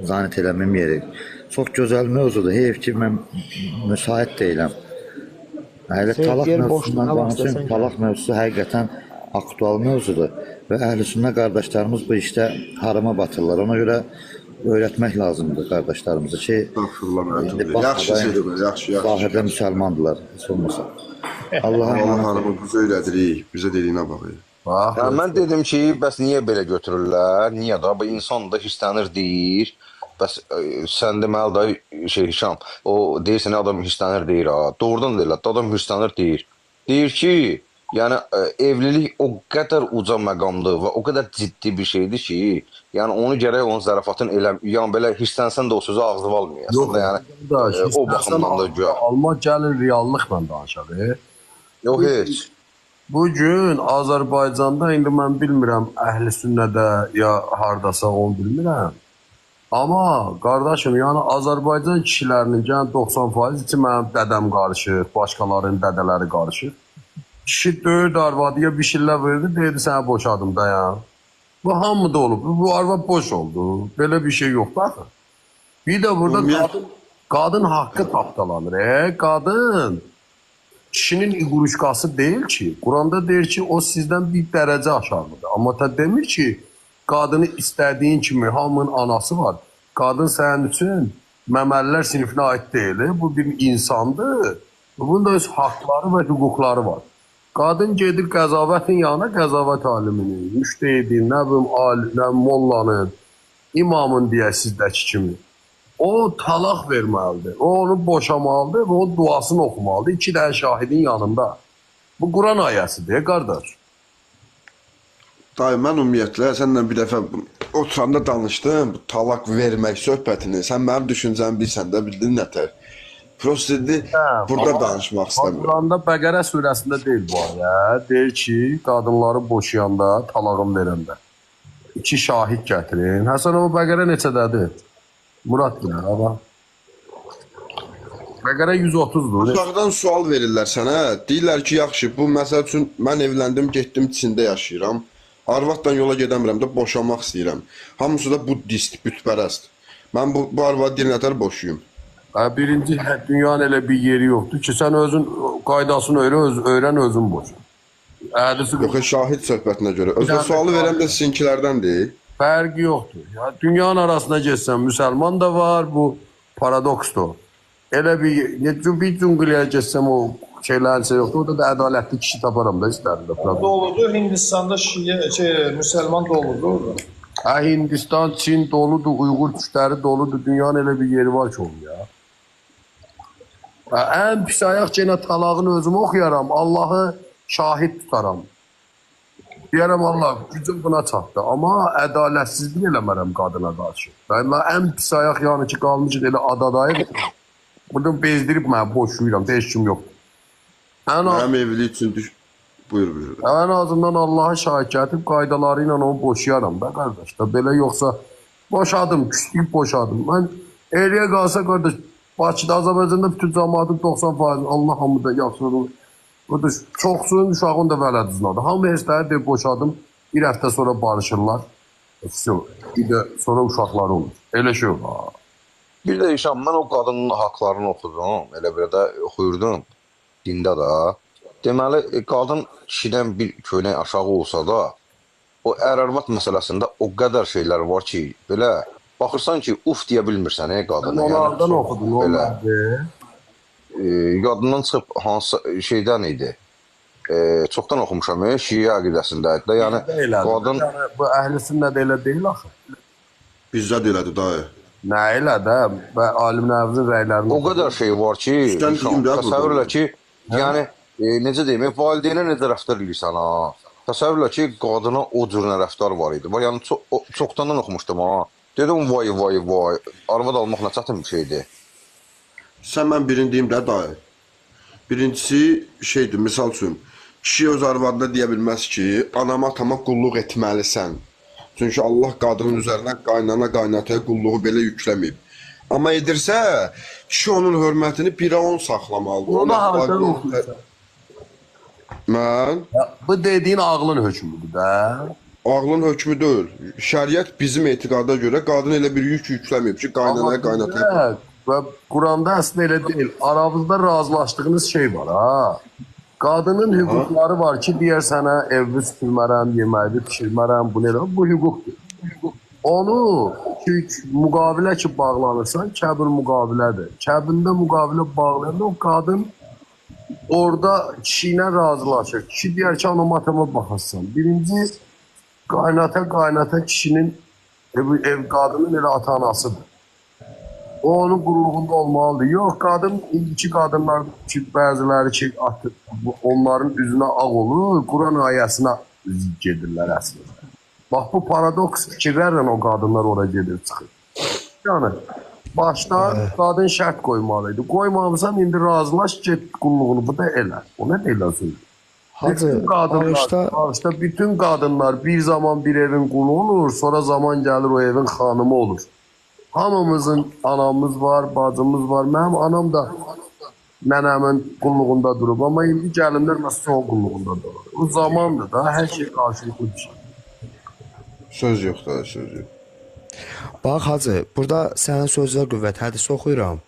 Zanit eləmim yeri. Çox gözəl mövzudur. Heyf ki, mən müsait deyiləm. Hələ talaq mövzusundan danışım. Talaq mövzusu həqiqətən aktual mövzudur və əhl-i sünnə qardaşlarımız bu işdə harama batırlar. Ona görə öyrətmək lazımdır qardaşlarımıza ki, indi yaxşı, yaxşı, yaxşı. Zahirdə müsəlmandılar, heç olmasa. Allah'a Allah hanımı biz öyrədirik, bizə dediyinə baxır. Bax, yəni mən dedim ki, bəs niyə belə götürürlər? Niyə da? Bu insan da hirslənir deyir. Bəs sən deməli da şey Hişam, o deyirsən adam hirslənir deyir ha. Doğrudan da elə, adam hirslənir deyir. Deyir ki, yəni evlilik o qədər uca məqamdır və o qədər ciddi bir şeydir ki, yəni onu gərək onun zarafatın elə, yəni belə hirslənsən də o sözü ağzına almayasan. Yox, yəni o baxımdan da güya. Alma gəlin reallıqla danışaq. Yox heç. Bu gün Azərbaycanda indi mən bilmirəm əhl-i sünnədə ya hardasa onu bilmirəm. Amma qardaşım, yəni Azərbaycan kişilərinin yəni 90% içi mənim dədəm qarışır, başqalarının dədələri qarışır. Kişi döyürdü arvadıya bir şillə verdi, deyirdi sənə boşadım da ya. Bu hamıda olub, bu arvad boş oldu. Belə bir şey yoxdur axı. Bir də burada qadın haqqı tapdalanır. Qadın kişinin iquruşkası deyil ki, Quranda deyir ki, o sizdən bir dərəcə aşağıdır. Amma ta demir ki, qadını istədiyin kimi hamının anası var. Qadın sənin üçün məməlilər sinifinə aid deyil. Bu bir insandır. Bunun da öz haqları və hüquqları var. Qadın gedir qəzavətin yanına, qəzavət aliminin, müştehidin, nə bilim, alim, nə mollanın, imamın deyə sizdəki kimi. O talaq verməlidir, o onu boşamalıdır və o duasını oxumalıdır. 2 dənə şahidin yanında. Bu Quran ayəsidir, qardaş. Dayı, mən ümumiyyətlə səninlə bir dəfə oturanda danışdım, bu talaq vermək söhbətini. Sən mənim düşüncəmi bilsən də, bildin nətər. Prosta indi burada danışmaq istəmirəm. Quranda Bəqərə surəsində deyil bu ayə. Deyir ki, qadınları boşayanda, talağın verəndə 2 şahid gətirin. Həsən, o Bəqərə neçədədir? Murad bilir, ama. Bəqərə 130-dur. Uşaqdan sual verirlər sənə. Deyirlər ki, yaxşı, bu məsəl üçün mən evləndim, getdim Çində yaşayıram. Arvadla yola gedəmirəm də, boşanmaq istəyirəm. Hamısı da buddist, bütpərəst. Mən bu arvadı deyir, nətər boşuyum? Birinci, dünyanın elə bir yeri yoxdur ki, sən özün qaydasını öyrən, özün boşun. Yox, şahid söhbətinə görə. Özə sualı verəm də sizinkilərdəndir. Fərqi yoxdur. Ya, dünyanın arasına geçsən, müsəlman da var, bu paradoksdur. Elə bir cüngüliyə geçsəm o şeylərin şey yoxdur. Orada da ədalətli kişi taparam da istərdim də. Doludur, Hindistan'da şiyə, müsəlman doludur orada. Hə, Hindistan, Çin doludur, Uyğur türkləri doludur. Dünyanın elə bir yeri var ki onun ya. Hə, ən pis ayaq genə talağını özüm oxuyaram, Allahı şahid tutaram. Deyərəm Allah, gücüm buna çatdı. Amma ədalətsizlik eləmərəm qadına qarşı. Mən ən pis ayaq yəni ki, qalmışıq elə adadayıq. Buradan bezdirib mənə boşuyuram, heç kim yoxdur. Mənim evlilik üçün düş... Buyur, buyur. Ən azından Allaha şahid gətirib qaydaları ilə onu boşayaram da qardaş. Da belə yoxsa boşadım, küslüyüb boşadım. Mən eləyə qalsa qardaş, Bakıda, Azərbaycanda bütün cəmaatın 90% Allah hamı da yaxşıdır. Qardaş, çoxsunun uşağın da vələd uznadı. Hamı heç deyib boşadım, bir həftə sonra barışırlar. Bir də sonra uşaqları olur. Elə şey olur. Bir də Hişam, mən o qadının haqlarını oxudum, elə belə də oxuyurdum dində də. Deməli, qadın kişidən bir köynək aşağı olsa da, o ər-arvad məsələsində o qədər şeylər var ki, belə baxırsan ki, uf deyə bilmirsən, qadına. Sən onlardan oxudun, onlardır. Yadından çıxıb hansı şeydən idi. Çoxdan oxumuşam, şiə əqidəsində idi. Yəni, qadın... Bu əhl-i sünnə də elə deyil axı. Bizdə də elədir, dayı. Nə elə də? Alim Nəvzin rəylərini... O qədər şey var ki, təsəvvür elə ki, yəni, necə deyim, valideynə necə rəftar eləyirsən, ha? Təsəvvür elə ki, qadına o cür nə rəftar var idi. Yəni, çoxdandan oxumuşdum, ha? Dedim, vay, vay, vay, arvad almaq nə çətin bir şeydir. Sən mən birini deyim də, dayı. Birincisi şeydir, misal üçün, kişi öz arvadına deyə bilməz ki, anama, atama qulluq etməlisən. Çünki Allah qadının üzərinə qaynana, qaynataya qulluğu belə yükləməyib. Amma edirsə, kişi onun hörmətini 1-ə 10 saxlamalıdır. Onu hardan oxuyursan? Mən? Bu dediyin ağlın hökmüdür də. Ağlın hökmü deyil. Şəriət bizim etiqada görə qadın elə bir yük yükləməyib ki, qaynanaya, qaynataya. Və Quranda əslində elə deyil. Aranızda razılaşdığınız şey var ha. Qadının hüquqları var ki, deyər sənə evi süpürmərəm, yeməyini pişirmərəm, bunu elə. Bu hüquqdur. Onu ki, müqavilə ki bağlanırsan, kəbir müqavilədir. Kəbində müqavilə bağlayanda o qadın orada kişi ilə razılaşır. Kişi deyər ki, anama atama baxarsan. Birinci, qaynata kişinin, ev qadının elə ata-anasıdır. O onun qulluğunda olmalıdır. Yox, qadın, indiki qadınlar ki, bəziləri ki, onların üzünə ağ olur, Quran ayəsinə gedirlər əslində. Bax, bu paradoks fikirlərlə o qadınlar ora gedir, çıxır. Yəni, başda qadın şərt qoymalı idi. Qoymamısan, indi razılaş, get qulluğunu, bu da elə. O nə deyirlər sözü? Hacı, bağışla, bütün qadınlar bir zaman bir evin qulu olur, sonra zaman gəlir o evin xanımı olur. Hamımızın anamız var, bacımız var. Mənim anam da nənəmin qulluğunda durub, amma indi gəlinlər məsələn o qulluğunda durur. O zamandır da, hər şey qarşılıqlı bir şey. Söz yox da, söz yox. Bax Hacı, burada sənin sözünə qüvvət hədisi oxuyuram.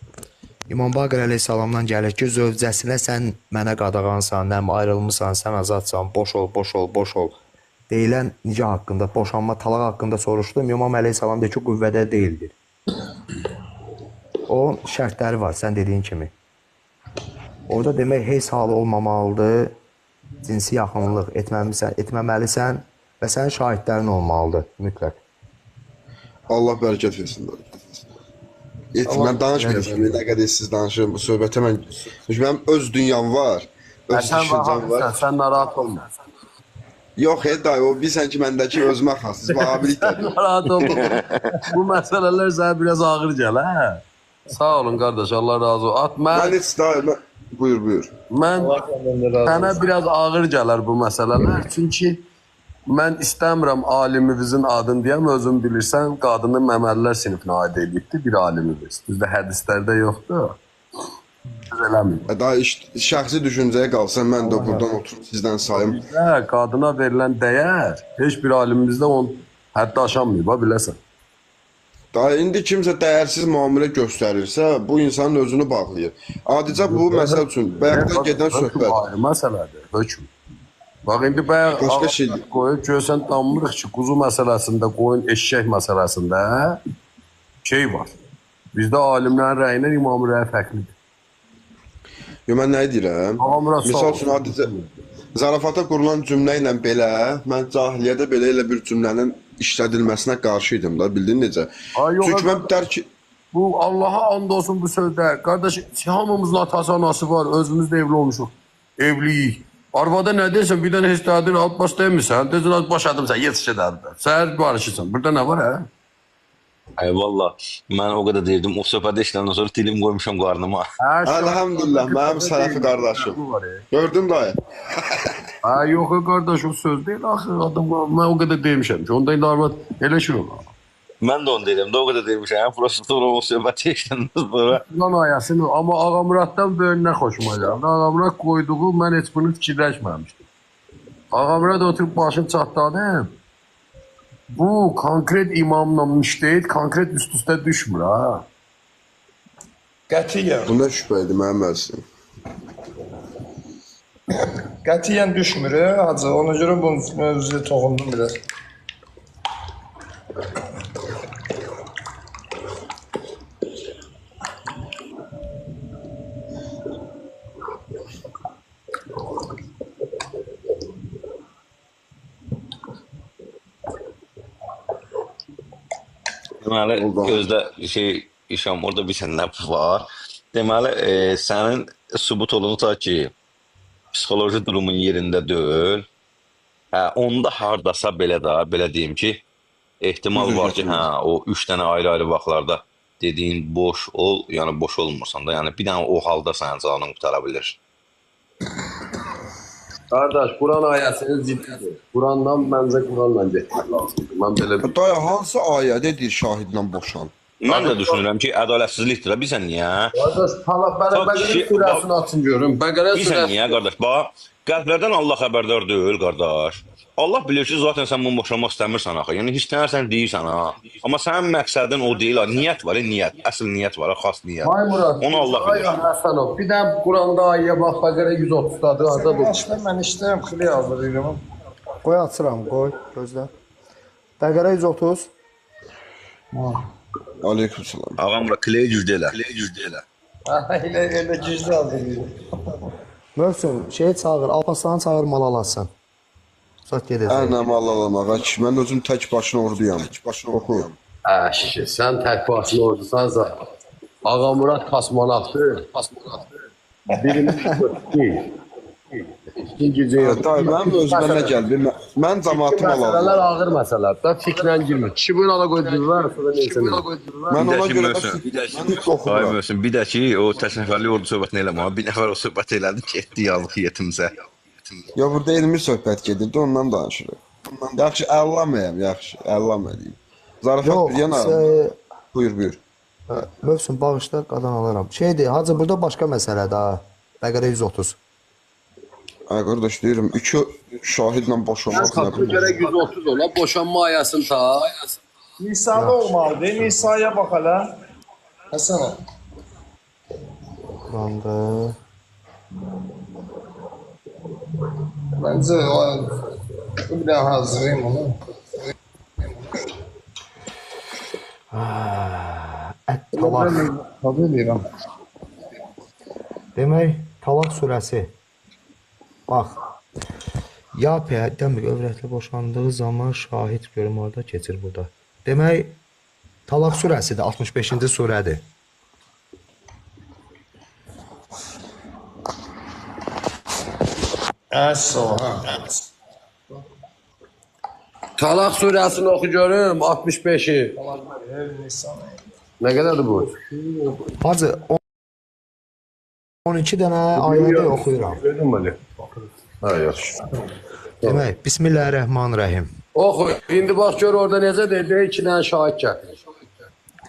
İmam Baqir əleyhissalamdan gəlir ki, zövcəsinə sən mənə qadağansan, nəm ayrılmısan, sən azadsan, boş ol, boş ol, boş ol. Deyilən nikah haqqında, boşanma, talaq haqqında soruşdum. İmam əleyhissalam deyir ki, qüvvədə deyildir. Onun şərtləri var, sən dediyin kimi. Orada demək, heç halı olmamalıdır, cinsi yaxınlıq etməməlisən və sənin şahidlərin olmalıdır, mütləq. Allah bərəkət versin. Mən danışmayacağım, nə qədər siz danışıram, bu söhbətə mən... Çünki mənim öz dünyam var, öz düşüncəm var. Sən narahat olma. Yox, dayı, o bilirsən ki, məndəki özümə xas, vahabilik də. Narahat olma. Bu məsələlər sənə biraz ağır gəl, hə? Sağ olun, qardaş, Allah razı olsun. Mən heç dayı, buyur, buyur. Mən sənə biraz ağır gələr bu məsələlər, çünki mən istəmirəm alimimizin adını deyəm, özün bilirsən, qadını məməlilər sinifinə aid edibdir bir alimimiz. Bizdə hədislərdə yoxdur. Biz eləmirik. Daha şəxsi düşüncəyə qalsa, mən də buradan oturub sizdən sayım. Bizdə qadına verilən dəyər heç bir alimimizdə onu həddi aşanmayıb, ha, biləsən. Daha indi kimsə dəyərsiz müamilə göstərirsə, bu insanın özünü bağlayır. Adicə bu, məsəl üçün, bayaqdan gedən söhbət. Ayrı məsələdir, hökm. Bax, indi bayaq qoyub, görsən danmırıq ki, quzu məsələsində, qoyun eşşək məsələsində şey var. Bizdə alimlərin rəyinə imamın rəyi fərqlidir. Yo, mən nə edirəm? Misal üçün, adicə, zarafata qurulan cümlə ilə belə, mən cahiliyyədə belə elə bir cümlənin işlədilməsinə qarşı idim da, bildin necə? Çünki mən dər ki... Bu, Allaha and olsun bu sözdə. Qardaş, hamımızın atası, anası var, özümüz də evli olmuşuq, evliyik. Arvada nə deyirsən, bir dənə heç dədir, baş demirsən, deyirsən, başladım sən, yetişə dədir. Səhər barışırsan, burada nə var, hə? Ay, valla, mən o qədər deyirdim, o söhbədə işləndən sonra dilim qoymuşam qarnıma. Əlhamdülillah, mənim sələfi qardaşım. Gördün dayı? Hə, yox, qardaş, o söz deyil, axı, adam, mən o qədər demişəm ki, onda indi arvad elə şey olur. Mən də onu deyirəm, də o qədər demişəm, burası sonra o söhbəti işləndən sonra. Lan ayəsini, amma Ağamuraddan böyün nə xoşuma gəldi. Ağamurad qoyduğu, mən heç bunu fikirləşməmişdim. Ağamurad oturub başını çatladı. Bu, konkret imamla müştehid, konkret üst-üstə düşmür, ha. Qətiyyən. Bunda şübhə idi, mənim əzizim. Qətiyyən düşmür, hacı. Ona görə bu mövzuya toxundum biraz. Deməli, gözdə şey, İşam, orada bir sənə var. Deməli, sənin sübut olunsa ki, psixoloji durumun yerində deyil, hə, onda hardasa belə da, belə deyim ki, ehtimal var ki, hə, o 3 dənə ayrı-ayrı vaxtlarda dediyin boş ol, yəni boş olmursan da, yəni bir dənə o halda sənin canın qutara bilir. Qardaş, Quran ayəsini ciddidir. Qurandan, məncə Quranla getmək lazımdır. Mən belə bir... Dayı, hansı ayədə deyir şahidlə boşan? Mən də düşünürəm ki, ədalətsizlikdir, bilirsən niyə? Qardaş, Bəqərə surəsini açın görüm. Bəqərə surəsi... Bilirsən niyə, qardaş? Bax, qəlblərdən Allah xəbərdar deyil, qardaş. Allah bilir ki, zaten sən bunu boşanmaq istəmirsən axı. Yəni hirslənərsən deyirsən ha. Amma sənin məqsədin o deyil, ha. Niyyət var, niyyət. Əsl niyyət var, xas niyyət. Ay Murad, Onu Allah ay bilir. Həsənov, bir dənə Quranda ayə bax, Bəqərə 130-dadır, hardadır? Başla, mən işləyirəm, xili hazırlayıram. Qoy açıram, qoy, gözlə. Bəqərə 130. Aleykümselam. Ağam bura kley güclü elə. Kley güclü elə. Elə güclü hazırlayıram. Mövsüm, şeyi çağır, Alparslanı çağır, mal alasın. Zat gedəcək. Ənə mal alamağa ki, mən özüm tək başına orduyam. Tək başına orduyam. Əşi, sən tək başına ordusansa, Ağa Murad kosmonavtdır. Birimiz deyil. İşin gücü yox. Dayı, mənim özümə nə gəldi? Mən cəmaatım Məsələlər alalım. ağır məsələdir. Da fikrə girmir. Kişi buyur ala qoy dürlər, sonra neysə. Mən Bir də ona ki, görə Mövsüm, də Ay oxumuram. Mövsüm, bir də ki, o tək nəfərlik ordu söhbətini eləmə. Bir nəfər o söhbət elədi, getdi yazıq yetimsə. Ya burada elmi söhbət gedirdi, ondan danışırıq. Yaxşı, əllamayam, yaxşı, əllamayım. Zarafat Yox, bir yana. Buyur, buyur. Mövsüm, bağışla, qadan alaram. Şeydir, Hacı, burada başqa məsələdir ha. Bəqərə 130. Ay qardaş, deyirəm, iki şahidlə boşanmaq nə bilim. Görə 130 ola, boşanma ayəsini ta. Nisa'da olmalıdır. Nisa'ya bax hələ. Həsənov. Quranda. Məncə o bir dənə hazırlayım onu. Ət-Talaq. Tabii eləyirəm. Demək, Talaq surəsi. Bax. Ya demək, övrətli boşandığı zaman şahid görüm orada keçir burada. Demək, Talaq surəsidir, 65-ci surədir. Əs o, hə. Talaq surəsini oxu görüm, 65-i. Nə qədərdir bu? Hacı, 12 dənə ayədə oxuyuram. Gördün mü? Hə, yaxşı. Demək, Bismillahirrahmanirrahim. Oxu, indi bax gör orada necə deyir, deyir 2 dənə şahid gətir.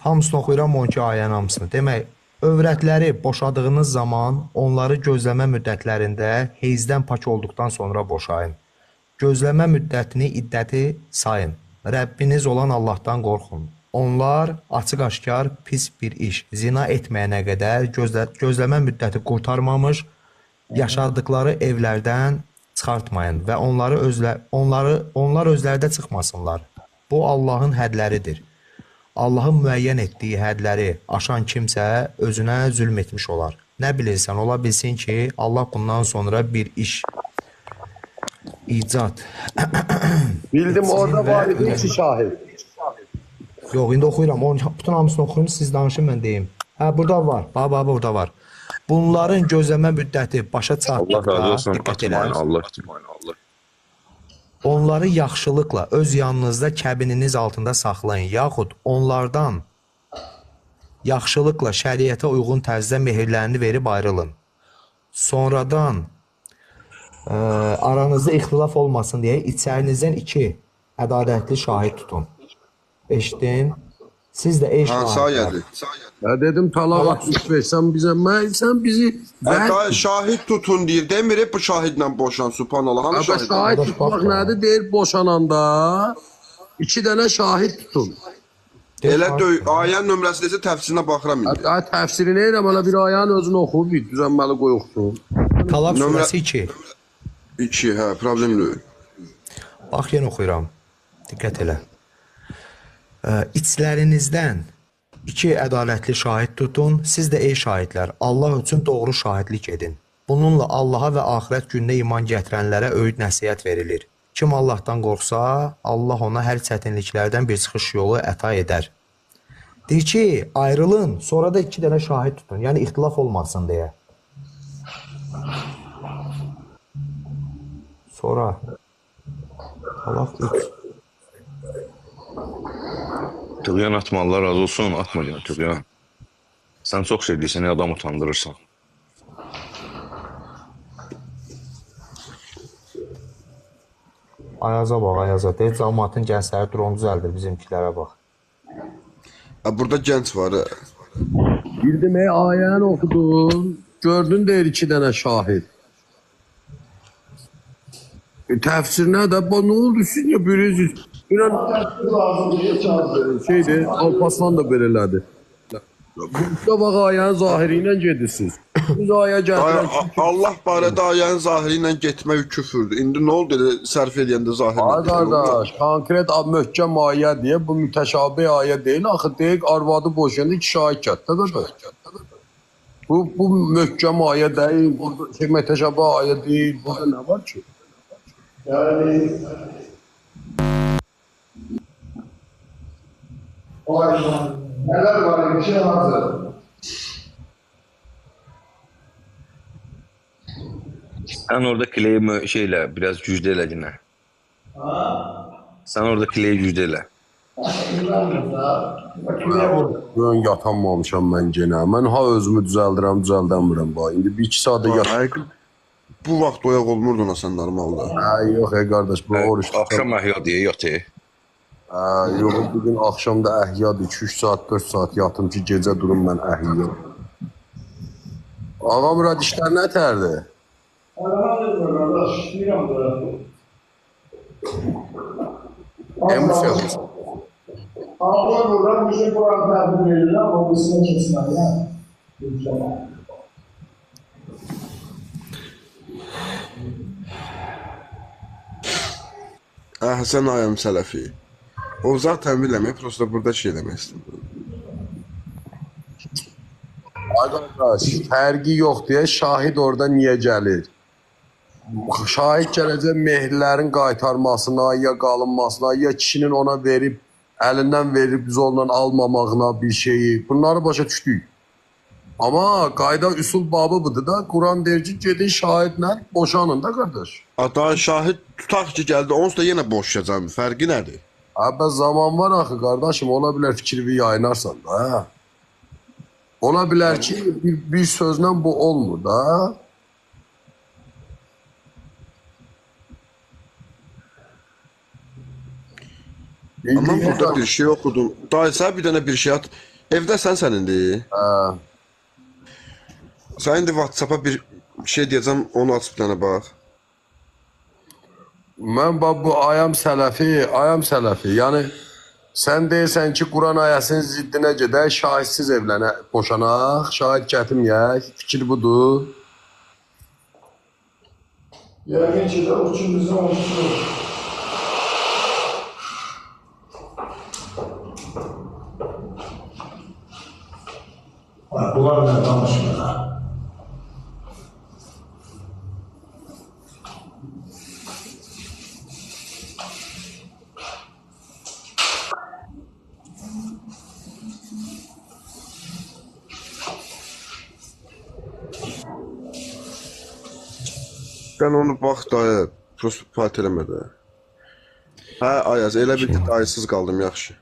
Hamısını oxuyuram, 12 ayənin hamısını. Demək, övrətləri boşadığınız zaman onları gözləmə müddətlərində heyzdən pak olduqdan sonra boşayın. Gözləmə müddətini iddəti sayın. Rəbbiniz olan Allahdan qorxun. Onlar açıq-aşkar pis bir iş, zina etməyənə qədər gözləmə müddəti qurtarmamış yaşadıkları evlərdən çıxartmayın və onlar özləri də çıxmasınlar. Bu Allahın hədləridir. Allahın müəyyən etdiyi hədləri aşan kimsə özünə zülm etmiş olar. Nə bilirsən, ola bilsin ki, Allah bundan sonra bir iş icad. Bildim, orada var idi 2 şahid. Yox, indi oxuyuram. Bütün hamısını oxuyum, siz danışın, mən deyim. Hə, burada var. Bax, burada var. Bunların gözləmə müddəti başa Allah razı olsun. çatdıqda diqqət Atmayın elə. Allah üçün. Allah. Onları yaxşılıqla öz yanınızda kəbininiz altında saxlayın, yaxud onlardan yaxşılıqla şəriətə uyğun tərzdə mehirlərini verib ayrılın. Sonradan aranızda ixtilaf olmasın deyə içərinizdən 2 ədalətli şahid tutun. Eşitdin? Siz də ey Hansı şahidlər. ayədir? Ya dedim talaq 65, sən bizə, sən bizi Dayı, şahid tutun deyir. Demir, bu şahidlə boşan, subhanallah. Hanı Əbə şahid? şahid tutmaq nədir? Deyir boşananda 2 dənə şahid tutun. Elə döy, ayənin nömrəsi desə təfsirinə baxıram indi. Ay təfsirini edirəm, hələ bir ayənin özünü oxu, bir düzənməli qoy oxusun. Talaq Nömrə- surəsi 2. 2, hə, problem deyil. Bax, yenə oxuyuram. Diqqət elə. İçlərinizdən 2 ədalətli şahid tutun. Siz də ey şahidlər, Allah üçün doğru şahidlik edin. Bununla Allaha və axirət gününə iman gətirənlərə öyüd nəsihət verilir. Kim Allahdan qorxsa, Allah ona hər çətinliklərdən bir çıxış yolu əta edər. Deyir ki, ayrılın, sonra da 2 dənə şahid tutun. Yəni, ixtilaf olmasın deyə. Sonra Talaq 3. Tüqyan atma, Allah razı olsun. Atma yenə Tüqyan. Sən çox şey deyirsən, adam utandırırsan. Ayaza bax, Ayaza. Deyir, cəmaatın gəncləri drone düzəldir, bizimkilərə bax. Burada gənc var. Bildim, ey ayəni oxudun. Gördün deyir 2 dənə şahid. Təfsir nədir? Ba, nə oldu? Siz niyə bilirsiniz? Dünən şeydir, Alpaslan da belə elədi. Burada bax ayənin zahiri ilə gedirsiniz. Biz ayə gətirən Allah barədə ayənin zahiri ilə getmək küfürdür. İndi nə oldu elə sərf eləyəndə zahiri Ay qardaş, konkret möhkəm ayə deyə bu mütəşabih ayə deyil. Axı deyək arvadı boşayanda iki şahid gətir qardaş. Bu möhkəm ayə deyil, bu mütəşabih ayə deyil. Burada nə var ki? Yəni ay, nələr var imiş hazır. Sən orada kleyi şeylə biraz güclü elə yenə. Ha? Sən orada kleyi güclü elə. Bugün yatanmamışam mən genə. Mən ha özümü düzəldirəm, düzəldəmirəm. Bax. İndi 1-2 saata yat. Bu vaxt oyaq olmurdu ona sən normalda. Hə, yox ey qardaş, bu oruç. Axşam əhya deyə yat. Hə, yox, bugün axşam da əhyadır. 2-3 saat, 4 saat yatım ki, gecə durum mən əhya. Ağa Murad, işlər nə tərdir? Elhamdülillah qardaş, istəyirəm də. Emosiya. Ağlar buradan bir şey buranı təqdim edirəm, o birisini keçməliyəm. İnşallah. Həsən ayəm sələfi. O zaten biləmək, prosta burada şey eləmək istəyirəm. Ay qardaş, fərqi yox deyə şahid orada niyə gəlir? Şahid gələcək mehrlərin qaytarmasına, ya qalınmasına, ya kişinin ona verib, əlindən verib zorla almamağına bir şeyi. Bunları başa düşdük. Amma qayda üsul babı budur da. Quran deyir ki, gedin şahidlə boşanın da qardaş. Ata şahid tutaq ki gəldi, onsuz da yenə boşayacam. Fərqi nədir? Abi zaman var axı qardaşım, ola bilər fikri yayınarsan da. Hə? Ola bilər ki, bir sözlə bu olmur da. Amma burada bir şey oxudum. Dayı, sən bir dənə bir şey at. Evdə sən indi. Hə. Sən indi WhatsApp-a bir şey deyəcəm, onu aç bir dənə bax. Mən bax bu ayam sələfi, ayam sələfi. Yəni sən deyirsən ki, Quran ayəsinin ziddinə gedək, şahidsiz evlənək, boşanaq, şahid gətirməyək. Fikir budur. Yəqin ki də o ki bizim olsun. Bunlar nə danışmır? Sən onu bax dayı, prosta fayt eləmə də. Hə, Ayaz, elə bil ki, dayısız qaldım, yaxşı.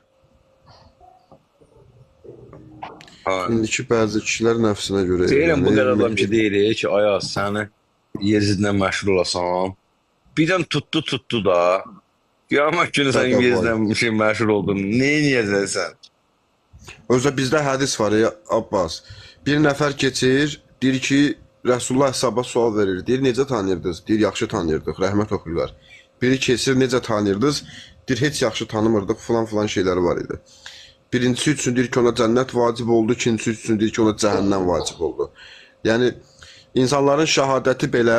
İndiki bəzi kişilər nəfsinə görə Deyirəm, bu qədər adam ki, deyirik ki, Ayaz, səni Yezidlə məşhur olasan. Birdən tutdu da. Qiyamət günü sən Yezidlə məşhur oldun. Neyniyəcəksən sən? Özə bizdə hədis var, Abbas. Bir nəfər keçir, deyir ki, Rəsulullah hesaba sual verir. Deyir, necə tanıyırdınız? Deyir, yaxşı tanıyırdıq, rəhmət oxuyurlar. Biri keçir, necə tanıyırdınız? Deyir, heç yaxşı tanımırdıq, filan-filan şeyləri var idi. Birincisi üçün deyir ki, ona cənnət vacib oldu, ikincisi üçün deyir ki, ona cəhənnəm vacib oldu. Yəni, insanların şəhadəti belə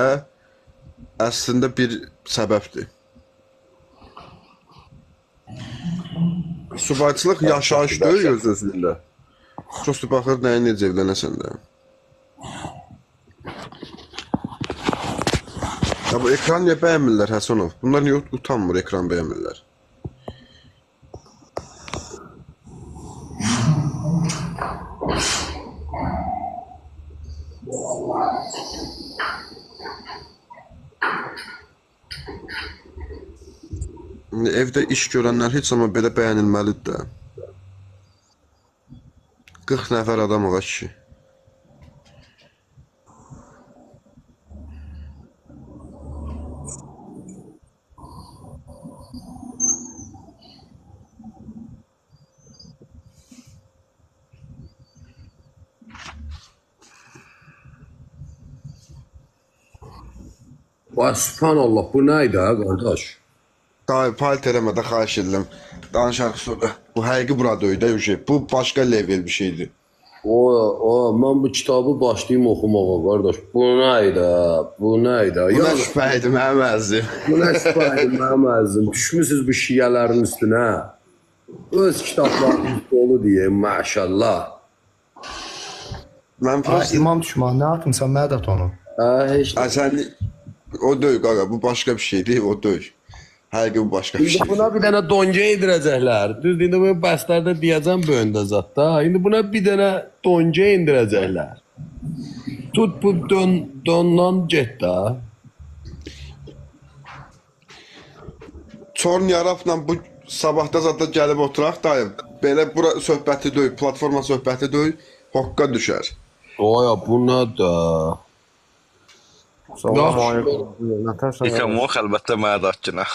əslində bir səbəbdir. Subayçılıq yaşayış deyil öz-özlüyündə. Prosta baxır, nəyə necə evlənəsən də. Ya bu ekran niyə bəyənmirlər, Həsənov? Bunlar niyə utanmır, ekran bəyənmirlər? Evdə iş görənlər heç zaman belə bəyənilməlidir də. 40 nəfər adam ola kişi. Vay subhanallah, bu nə idi ha qardaş? Dayı, palit eləmə də xahiş edirəm. Danışarıq sonra. Bu həqiqi bura deyil də şey. Bu başqa level bir şeydir. O, mən bu kitabı başlayım oxumağa qardaş. Bu nə idi ha? Bu nə idi? Bu nə şübhə idi mənim əzizim. Bu nə şübhə idi mənim əzizim. Düşmüsünüz bu şiələrin üstünə. Öz kitablarınız dolu deyə maşallah. Mən prosta İmam düşmanı, nə atmısan, mənə də at onu. Hə, heç Ay, sən o deyil qaqa, bu başqa bir şey deyil, o deyil. Həqiqi bu başqa bir İndi şeydir. buna bir dənə donca endirəcəklər. Düzdür, indi bu bəslərdə deyəcəm bu öndə zat da. İndi buna bir dənə donca endirəcəklər. Tut bu dondan get da. Çorn Yarafla bu sabahda zadda gəlib oturaq dayı. Belə bura söhbəti deyil, platforma söhbəti deyil, hoqqa düşər. Oya, bu nədir? Salam aleyküm. Natasha. İkram ox əlbəttə mənə də atcına.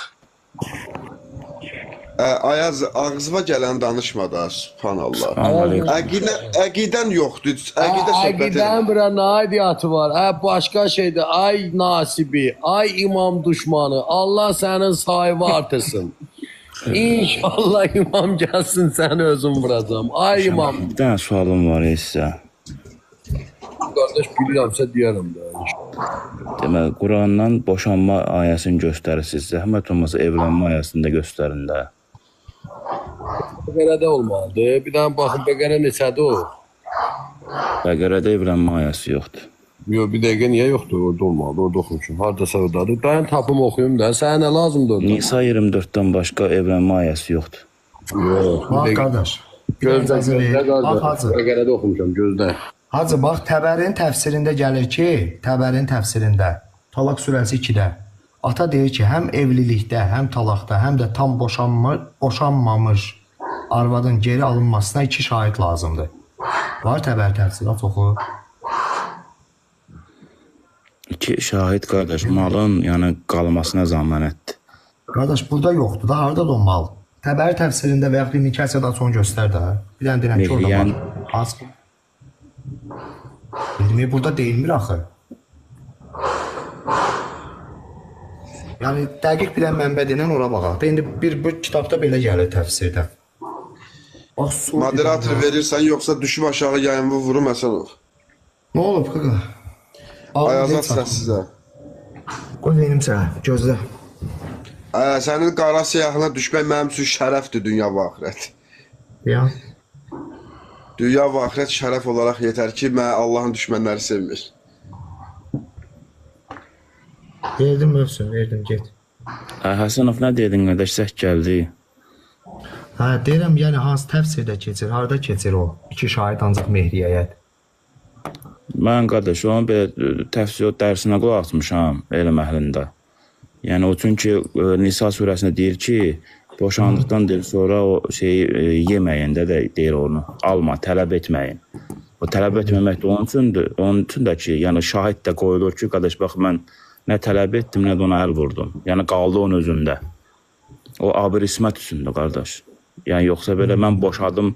Ayaz ağzıma gələn danışma da, subhanallah. Aleyküm. Əqidən yoxdur. Əqidə söhbəti. Əqidən bura nə aidiyyatı var? Ə, başqa şeydir. Ay nasibi, ay imam düşmanı. Allah sənin sahibi artırsın. İnşallah imam gəlsin, səni özüm vuracam. Ay imam. Bir dənə sualım var sizə. Qardaş bilirəmsə deyərəm də. Deməli, Qurandan boşanma ayəsini göstərirsiniz. Zəhmət olmasa evlənmə ayəsini də göstərin də. Bəqərədə olmalıdır. Bir dənə baxın, Bəqərə neçədir o? Bəqərədə evlənmə ayəsi yoxdur. Yox, bir dəqiqə niyə yoxdur? Orada olmalıdır, orada oxumuşum. Hardasa oradadır. Dayan tapım oxuyum da. Sənə nə lazımdır orada? Nisa 24-dən başqa evlənmə ayəsi yoxdur. Yox, bir Bax dəqiqə. qardaş. Gözlə, gözlə Bax qardaş. Hacı. Bəqərədə oxumuşam, gözlə. Hacı bax Təbərin təfsirində gəlir ki, Təbərin təfsirində Talaq surəsi 2-də ata deyir ki, həm evlilikdə, həm talaqda, həm də tam boşanmamış arvadın geri alınmasına 2 şahid lazımdır. Var Təbəri təfsiri, aç oxu. 2 şahid qardaş malın, yəni qalmasına zəmanətdir. Qardaş burada yoxdur da, hardadır o mal? Təbəri təfsirində və yaxud İbn Kəsirdə aç onu göstər də. Bir dənə deyirəm ki, orada var. Az. Bilmiyor, burada deyilmir axı. Yəni dəqiq bilən mənbə deyilən ora baxaq. İndi bir bu kitabda belə gəlir təfsirdə. Bax su. Moderator verirsən yoxsa düşüb aşağı yayımı vurum Həsənov. Nə olub qaqa? Ayazat səssizə. Qoy verim sənə. Gözlə. Sənin qara siyahına düşmək mənim üçün şərəfdir dünya və axirət. Ya. Dünya və axirət şərəf olaraq yetər ki, mən Allahın düşmənləri sevmir. Verdim mövsüm, verdim get. Həsənov nə dedin qardaş? Səs gəldi. Hə, deyirəm, yəni hansı təfsirdə keçir, harda keçir o? 2 şahid ancaq mehriyyəyə. Mən qardaş onun belə təfsir dərsinə qulaq asmışam elm əhlində. Yəni o çünki Nisa surəsində deyir ki, boşandıqdan deyir sonra o şeyi yeməyin də deyir onu. Alma, tələb etməyin. O tələb etməmək də onun üçündür. Onun üçün də ki, yəni şahid də qoyulur ki, qardaş bax mən nə tələb etdim, nə də ona əl vurdum. Yəni qaldı onun özündə. O abir ismət üçündür qardaş. Yəni yoxsa belə mən boşadım,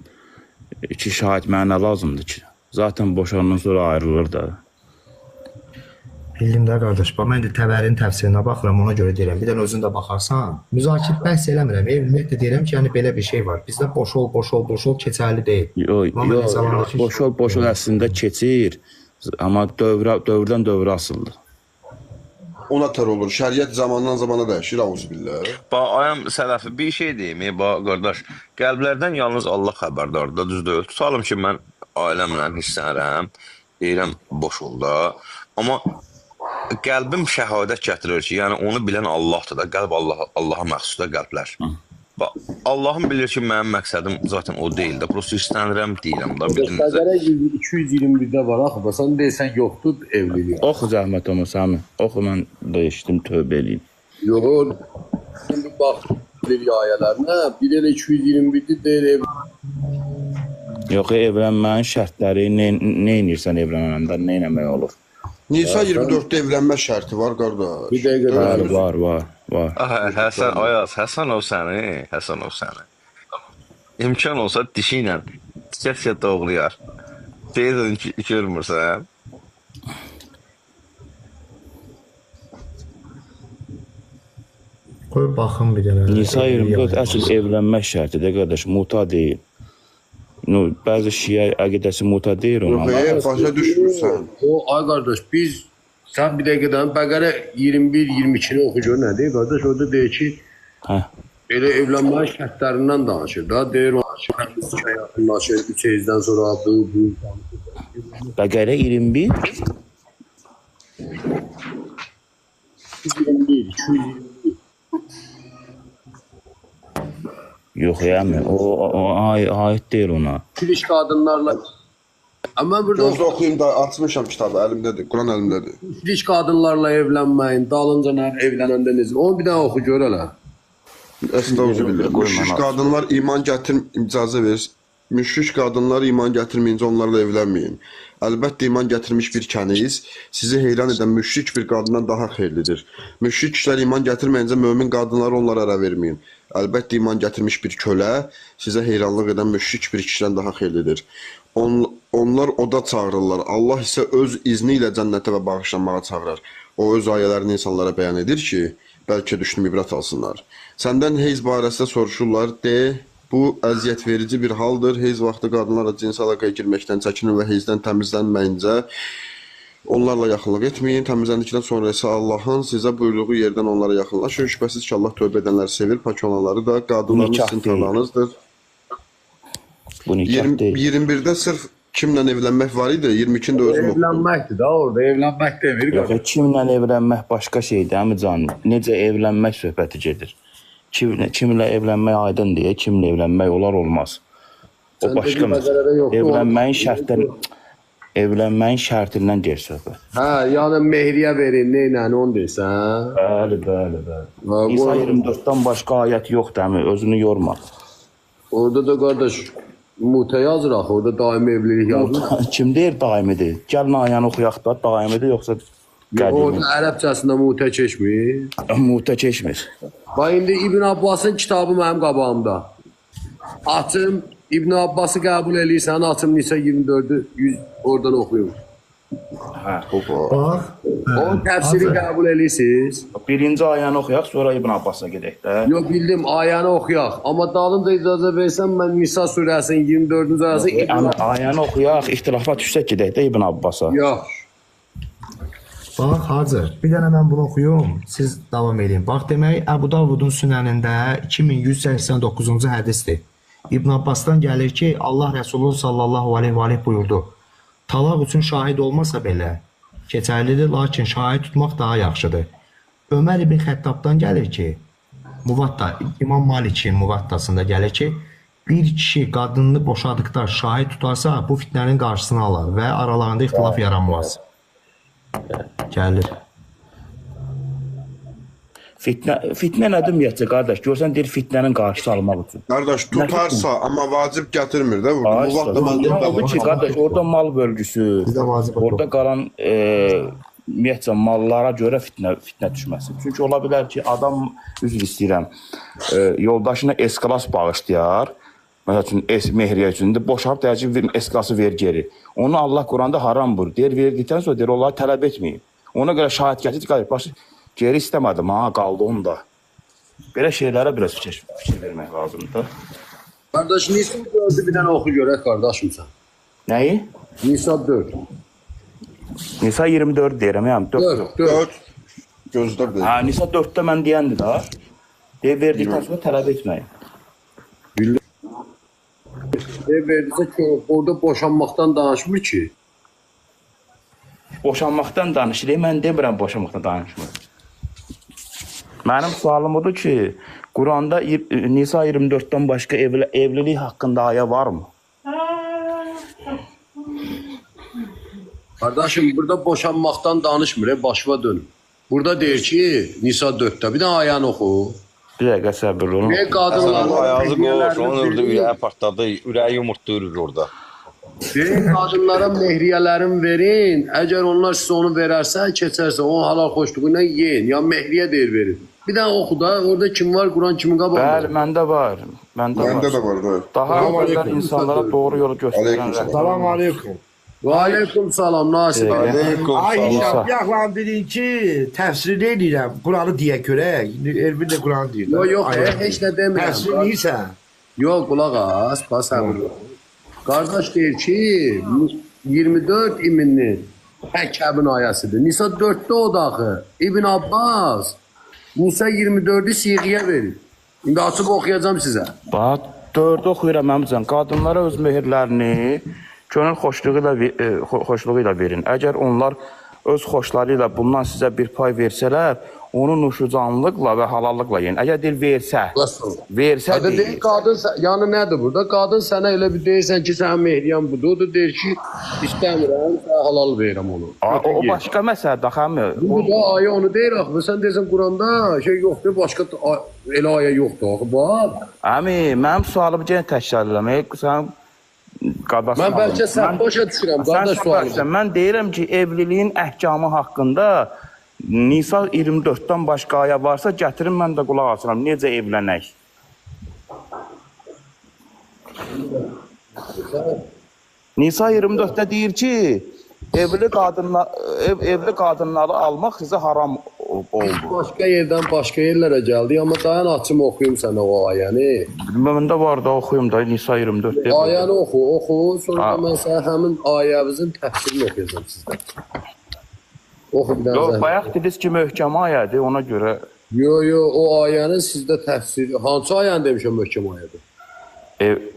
2 şahid mənə nə lazımdır ki? Zaten boşandan sonra ayrılır da. Bildim də qardaş, bax mən də Təbərin təfsirinə baxıram, ona görə deyirəm. Bir dənə özün də baxarsan, müzakirə bəhs eləmirəm. Ümumiyyətlə deyirəm ki, yəni belə bir şey var. Bizdə boş ol, boş ol, boş ol keçərli deyil. Yox, boş ol, boş ol əslində keçir, amma dövrdən dövrə asılır. Ona tər olur. Şəriət zamandan zamana dəyişir, auzubillah. Bax, ayam sələfi bir şey deyim, bax qardaş, qəlblərdən yalnız Allah xəbərdardır da, düz deyil. Tutalım ki, mən ailəmlə hissənirəm, deyirəm boş ol da. Amma qəlbim şəhadət gətirir ki, yəni onu bilən Allahdır da, qəlb Allaha məxsusdur qəlblər. Bax, Allahım bilir ki, mənim məqsədim zaten o deyil də, prosta hissənirəm deyirəm da, bildiniz. Bəqərə 221-də var axı, bax, sən deyirsən yoxdur evlilik. Oxu zəhmət olmasa, Sami. Oxu, mən də eşitdim, tövbə eləyim. Yox, indi bax, bir ayələrinə, bir elə 221-də deyir ev. Yox, evlənmənin şərtləri, nə edirsən evlənəndə, nə eləmək olur? Nisa 24-də evlənmə şərti var, qardaş. Bir dəqiqə. Var, var, var. Həsən, Ayaz, Həsənov səni, Həsənov səni. İmkan olsa dişi ilə tikə-tikə doğrayar. Deyirdin ki, görmürsən. baxım bir dənə. Nisa 24 əsl evlənmək şərtidir qardaş, muta deyil. No, bəzi şiə əqidəsi muta deyir ona. Yox, başa düşmürsən. O, ay qardaş, biz sən bir dəqiqədən Bəqərə 21-22-ni oxu gör nə deyir qardaş, orada deyir ki, Hə. Elə evlənməyin şərtlərindən danışır da, deyir o təmizlikə yaxınlaşır, 3 heyzdən sonra bu. Bəqərə 21 221, 221. Yox, yəni o aid deyil ona. Kiriş qadınlarla. Amma burada Gözlə oxuyum da, açmışam kitabı, əlimdədir, Quran əlimdədir. Kiriş qadınlarla evlənməyin, dalınca nə evlənəndə necə? Onu bir dənə oxu gör hələ. Estağfurullah. Müşrik qadınlar iman gətir, icazə ver. Müşrik qadınlar iman gətirməyincə onlarla evlənməyin. Əlbəttə iman gətirmiş bir kəniz sizi heyran edən müşrik bir qadından daha xeyirlidir. Müşrik kişilər iman gətirməyincə mömin qadınları onlara ərə verməyin. Əlbəttə iman gətirmiş bir kölə sizə heyranlıq edən müşrik bir kişidən daha xeyirlidir. Onlar oda çağırırlar. Allah isə öz izni ilə cənnətə və bağışlanmağa çağırar. O öz ayələrini insanlara bəyan edir ki, bəlkə düşünüb ibrət alsınlar. Səndən heyz barəsində soruşurlar, de, bu əziyyət verici bir haldır. Heyz vaxtı qadınlarla cinsi əlaqəyə girməkdən çəkinin və heyzdən təmizlənməyincə onlarla yaxınlıq etməyin. Təmizləndikdən sonra isə Allahın sizə buyurduğu yerdən onlara yaxınlaşın. Şübhəsiz ki, Allah tövbə edənləri sevir, pak olanları da qadınlarınız sizin talağınızdır. Bu nikah deyil. 21-də sırf kimlə evlənmək var idi, 22-də özüm oxudum. Evlənməkdir da orada, evlənmək demir. Yox, kimlə evlənmək başqa şeydir, əmican. Necə evlənmək söhbəti gedir. Kimlə evlənmək aydın deyə, kimlə evlənmək olar olmaz. O başqa məsələ. Evlənməyin şərtindən gedir söhbət. Hə, yəni mehriyə verin, neynəni onu deyirsən? Bəli, bəli, bəli. İsa 24-dən başqa ayət yoxdur, əmi, özünü yorma. Orada da qardaş, mutə yazır axı, orada daimi evlilik yazır. Kim deyir daimidir? Gəlin ayəni oxuyaq da, daimidir yoxsa qədimi? Orada ərəbcəsində mutə keçmir. Mutə keçmir. Bax, indi İbn Abbasın kitabı mənim qabağımda. Açım, İbn Abbası qəbul eləyirsən, açım Nisa 24-ü oradan oxuyum. Hə. Bax, Onun təfsiri qəbul eləyirsiniz. Birinci ayəni oxuyaq, sonra İbn Abbasa gedək də. Yox, bildim, ayəni oxuyaq. Amma dalınca icazə versən, mən Nisa surəsinin 24-cü ayəsi... Ayəni oxuyaq, ixtilafa düşsək gedək də İbn Abbasa. Yox. Bax, Hacı, bir dənə mən bunu oxuyum, siz davam edin. Bax, demək, Əbu Davudun sünənində 2189-cu hədisdir. İbn Abbasdan gəlir ki, Allah Rəsulu sallallahu aleyhi və aleyh buyurdu. Talaq üçün şahid olmasa belə keçərlidir, lakin şahid tutmaq daha yaxşıdır. Ömər ibn Xəttabdan gəlir ki, Muvatta, İmam Malikin Muvattasında gəlir ki, bir kişi qadınını boşadıqda şahid tutarsa, bu fitnənin qarşısını alar və aralarında ixtilaf yaranmaz. Gəlir. Fitnə nədir ümumiyyətcə, qardaş? Görsən, deyir fitnənin qarşısı almaq üçün. Qardaş, tutarsa, amma vacib gətirmir də. Odur ki, qardaş, orada mal bölgüsü, orada qalan ümumiyyətcə mallara görə fitnə düşməsin. Çünki ola bilər ki, adam, üzr istəyirəm, yoldaşına S-klass bağışlayar, məsəl üçün, mehriyə üçün, boşalıb deyər ki, S-klassı ver geri. Onu Allah Quranda haram buyurur. Deyir, verdikdən sonra deyir, onları tələb etməyin. Ona görə şahid gətirir, qardaş, başı geri istəmədim, ha, qaldı onda. Belə şeylərə biraz fikir vermək lazımdır. Qardaş, Nisa 4-ü bir dənə oxu görək, qardaşım sən. Nəyi? Nisa 4. Nisa 24 deyirəm, yəni 4. 4. Gözlə bir. Hə, Nisa 4-də mən deyəndir da. Deyir, verdikdən sonra tələb etməyin. Deyir, verdiksə ki, orada boşanmaqdan danışmır ki. Boşanmaqdan danışır. Mən demirəm boşanmaqdan danışmır. Mənim sualım odur ki, Quranda Nisa 24-dən başqa evlilik haqqında ayə varmı? Qardaşım, burada boşanmaqdan danışmır, başıma dönüm. Burada deyir ki, Nisa 4-də. Bir də ayəni oxu. Bir dəqiqə səbirli olun. Deyir, qadınların Ayazı qoş, onun orada ürəyi partladı, ürəyi yumurtda ürür orada. Deyir, qadınlara mehriyələrin verin, əgər onlar sizə onu verərsə, keçərsə, onun halal xoşluğu ilə yeyin. Ya mehriyyə deyir, verin. Bir dənə oxu da, orada kim var, Quran kimin qabağında? Bəli, məndə var. Məndə var. Məndə də var, da. Daha əvvəllər insanlara doğru yolu göstərən. Aleyküm Salam aleykum. Və aleykum salam Nasib. Aleykum Ay salam. Hişam, yaxlan dedin ki, təfsirini eləyirəm, Quranı deyə görək. İndi Elvin də Quranı deyir. Yox, yox, heç nə demirəm. Təfsir eləyirsən. Yox, qulaq as, bax səbir ol. Qardaş deyir ki, 24 iminli Həkəmin ayəsidir. Nisa 4-də o da axı. İbn Abbas Nisa 24-ü siğiyə verir. İndi açıb oxuyacağam sizə. Bax, 4-ü oxuyuram əmican. Qadınlara öz mehirlərini könül xoşluğu ilə xoşluğu ilə verin. Əgər onlar öz xoşları ilə bundan sizə bir pay versələr, onu nuşucanlıqla və halallıqla yeyin. Əgər deyir versə, versə Hadi deyir. deyir qadın, yəni nədir burada? Qadın sənə elə bir deyirsən ki, sənin mehriyan budur. O da deyir ki, istəmirəm, sənə halal verirəm onu. O başqa məsələdir axı əmi. Bu da ayə onu deyir axı. Sən deyirsən Quranda şey yoxdur, başqa elə ayə yoxdur axı. Bax. Əmi, mənim sualımı yenə təkrar edirəm. Sən qadasını Mən bəlkə səhv başa düşürəm, qardaş sualımı. Mən deyirəm ki, evliliyin əhkamı haqqında Nisa 24-dən başqa ayə varsa gətirin, mən də qulaq asıram. Necə evlənək? Nisa 24-də deyir ki, evli qadınları almaq sizə haram oldu. Başqa yerdən başqa yerlərə gəldi, amma dayan açım oxuyum sənə o ayəni. Məndə var da oxuyum da Nisa 24 deyir. Ayəni oxu, oxu, sonra da mən sənə həmin ayəmizin təfsirini oxuyacağam sizdən. Oxu bir dənə. Yox, bayaq dediniz ki, möhkəm ayədir, ona görə. Yo, yo, o ayənin sizdə təfsiri, hansı ayəni demişəm möhkəm ayədir?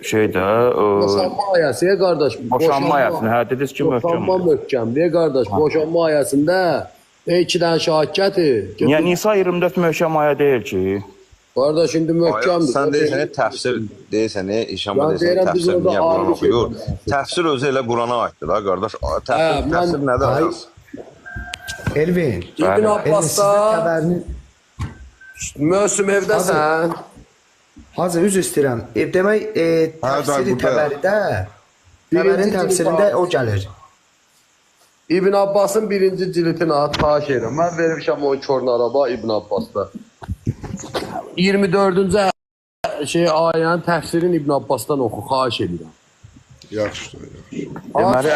Şeydə... Boşanma ayəsi, qardaş. Boşanma ayəsini, hə, dediniz ki, möhkəm. Boşanma möhkəmdir, qardaş. Boşanma ayəsində iki dənə şahid gətir. Niyə Nisa 24 möhkəm ayə deyil ki? Qardaş, indi möhkəmdir. Sən deyirsən, təfsir deyirsən, İşam'a deyirsən, təfsir niyə Quran oxuyur? Təfsir özü elə Qurana aiddir da, qardaş. Təfsir nədir Ayaz? Elvin, İbn Abbasda mövsüm evdəsən. Hacı, üzr istəyirəm. Demək, təfsiri Təbəridə, Təbərin təfsirində o gəlir. İbn Abbasın birinci cildini at, xahiş edirəm. Mən vermişəm o korn araba İbn Abbasda. 24-cü ayənin təfsirini İbn Abbasdan oxu, xahiş edirəm. Yaxşı, yaxşı. Deməli,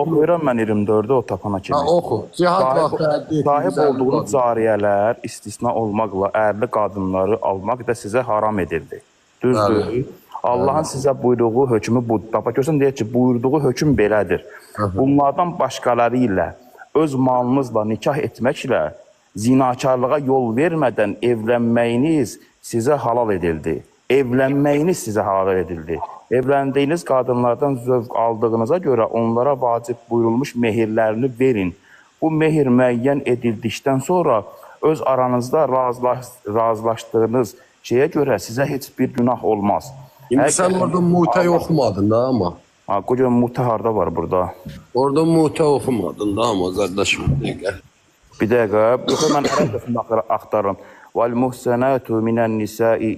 oxuyuram mən 24-ü o tapana kimi. Ha, oxu. Cihad vaxtı sahib olduğunuz cariyələr istisna olmaqla ərli qadınları almaq da sizə haram edildi. Düzdür? Allahın sizə buyruğu hökmü budur. Bax, görsən deyir ki, buyurduğu hökm belədir. Bunlardan başqaları ilə öz malınızla nikah etməklə zinakarlığa yol vermədən evlənməyiniz sizə halal edildi. Evlənməyiniz sizə halal edildi. Evləndiyiniz qadınlardan zövq aldığınıza görə onlara vacib buyurulmuş mehirlərini verin. Bu mehir müəyyən edildikdən sonra öz aranızda razılaşdığınız şeyə görə sizə heç bir günah olmaz. İndi sən orada mutə oxumadın da amma. Ha, qoca mutə harda var burada? Orada mutə oxumadın da amma qardaşım. Bir dəqiqə, yox mən ərəbcəsində axtarıram. Vəl-muhsənatu minən-nisai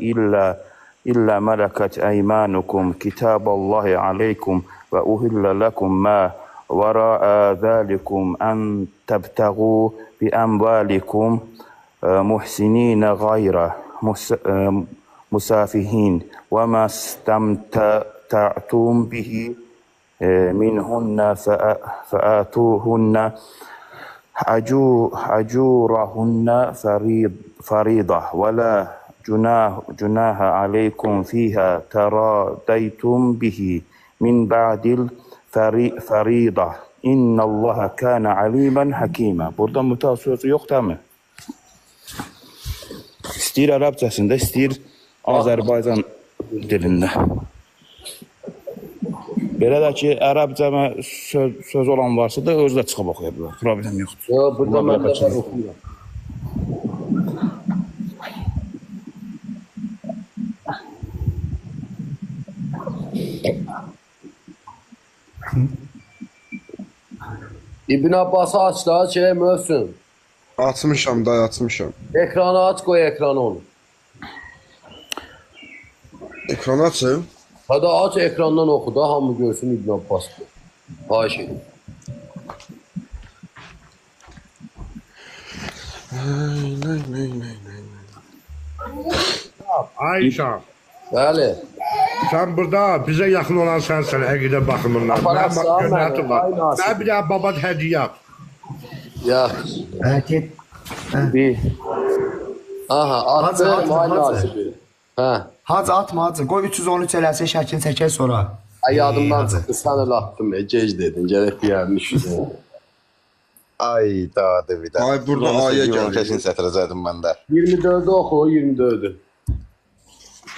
illə mələkət əymanukum kitaballahi aleykum və uhillə ləkum mə vəraə zəlikum ən təbtəğu bi əmvəlikum muhsininə qayrə musafihin və mə stəmtə'tum bihi minhunnə fəətuhunnə əcurahunna faridah və la cunaha aleykum fiha təradəytum bihi min ba'dil faridah İnnallaha kana aliman hakima. Burada mütə sözü yoxdur əmi? İstəyir ərəbcəsində, istəyir Azərbaycan dilində. Belə də ki, ərəbcəmə söz olan varsa da özü də çıxıb oxuya bilər. Problem yoxdur. Yox, burada mən də var oxuyuram. İbn Abbası aç da, şey mövsüm. Açmışam da, açmışam. Ekranı aç, qoy ekranı onu. Ekranı açım. Hadi aç ekrandan oxu da, hamı görsün İbn Abbas'dır. Xahiş edirəm. Ay Şah. Bəli. Sən burada bizə yaxın olan sənsən əqidə baxımından. Apararsan Mənim göndərdim məni, var. ay Nasib. Mən bir dənə baba hədiyyə at. Yaxşı. Hə, get. Bir. Aha, Hacı, attım, atma, ay Hacı. Nasibi. Hə. Hacı atma Hacı. Qoy 313 eləsin, şəklini çəkək sonra. Ay yadımdan Hacı. çıxdı, sən elə attım ya, gec dedin, gərək deyərmişsin. Ay dadı bir də. Ay, burada ayə gəlir. Kəsin sətirəcəkdim mən də. 24-ü oxu, 24-ü.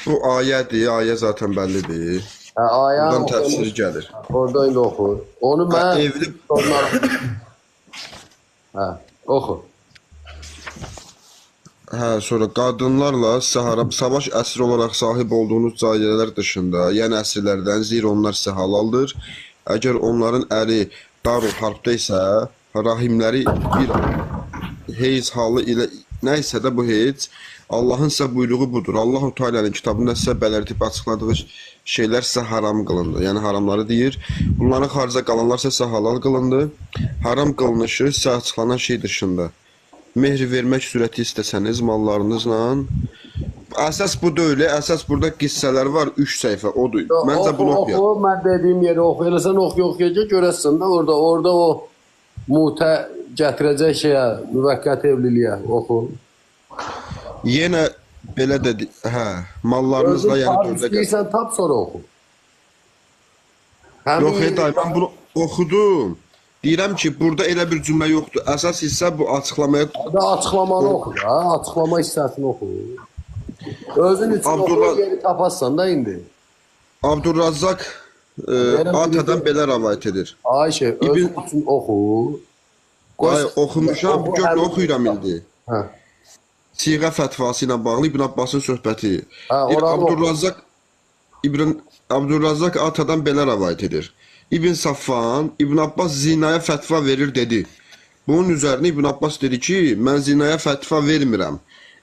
Bu ayədir, ayə zaten bəllidir. Hə, ayəni Buradan oxu. təfsiri gəlir. Orada indi oxu. Onu Hə, mən evli onlar. Hə, oxu. Hə, sonra qadınlarla sizə haram savaş əsiri olaraq sahib olduğunuz cariyələr dışında, yəni əsirlərdən, zira onlar sizə halaldır. Əgər onların əri Darul Harbdə isə, rahimləri bir heyz halı ilə nə isə də bu heyz Allahın sizə buyruğu budur. Allahu Teala'nın kitabında sizə bələdib açıqladığı şeylər sizə haram qılındı. Yəni haramları deyir. Bunların xaricə qalanlar isə sizə halal qılındı. Haram qılınışı sizə açıqlanan şey dışında. Mehr vermək sürəti istəsəniz mallarınızla. Əsas bu deyil, əsas burada qissələr var 3 səhifə odur. Məncə Oxu, bunu oxuyaq. oxu, mən dediyim yeri oxu. Elə sən oxu, oxuyacaq görəsən də orada o mutə gətirəcək şeyə, müvəqqəti evliliyə oxu. Yenə belə də hə, mallarınızla Özün yəni tap dördə qədər. istəyirsən tap sonra oxu. Həmin Yox, yeri day, mən bunu oxudum. Deyirəm ki, burada elə bir cümlə yoxdur. Əsas hissə bu açıqlamaya Da açıqlamanı oxu da, açıqlama hissəsini oxu. Özün üçün Abdullah- oxu, yeri tapasan da indi. Abdurrazzaq Atadan belə rəvayət edir. Ayşə, özün üçün oxu. Qoy- Ay, oxumuşam, Oxu, gör nə həmin- oxuyuram indi. Hə. Siğə fətvası ilə bağlı İbn Abbasın söhbəti. Hə, Deyir, oranı oxu. Abdurrazzaq İbn Abdurrazzaq atadan belə rəvayət edir. İbn Safvan İbn Abbas zinaya fətva verir dedi. Bunun üzərinə İbn Abbas dedi ki, mən zinaya fətva vermirəm.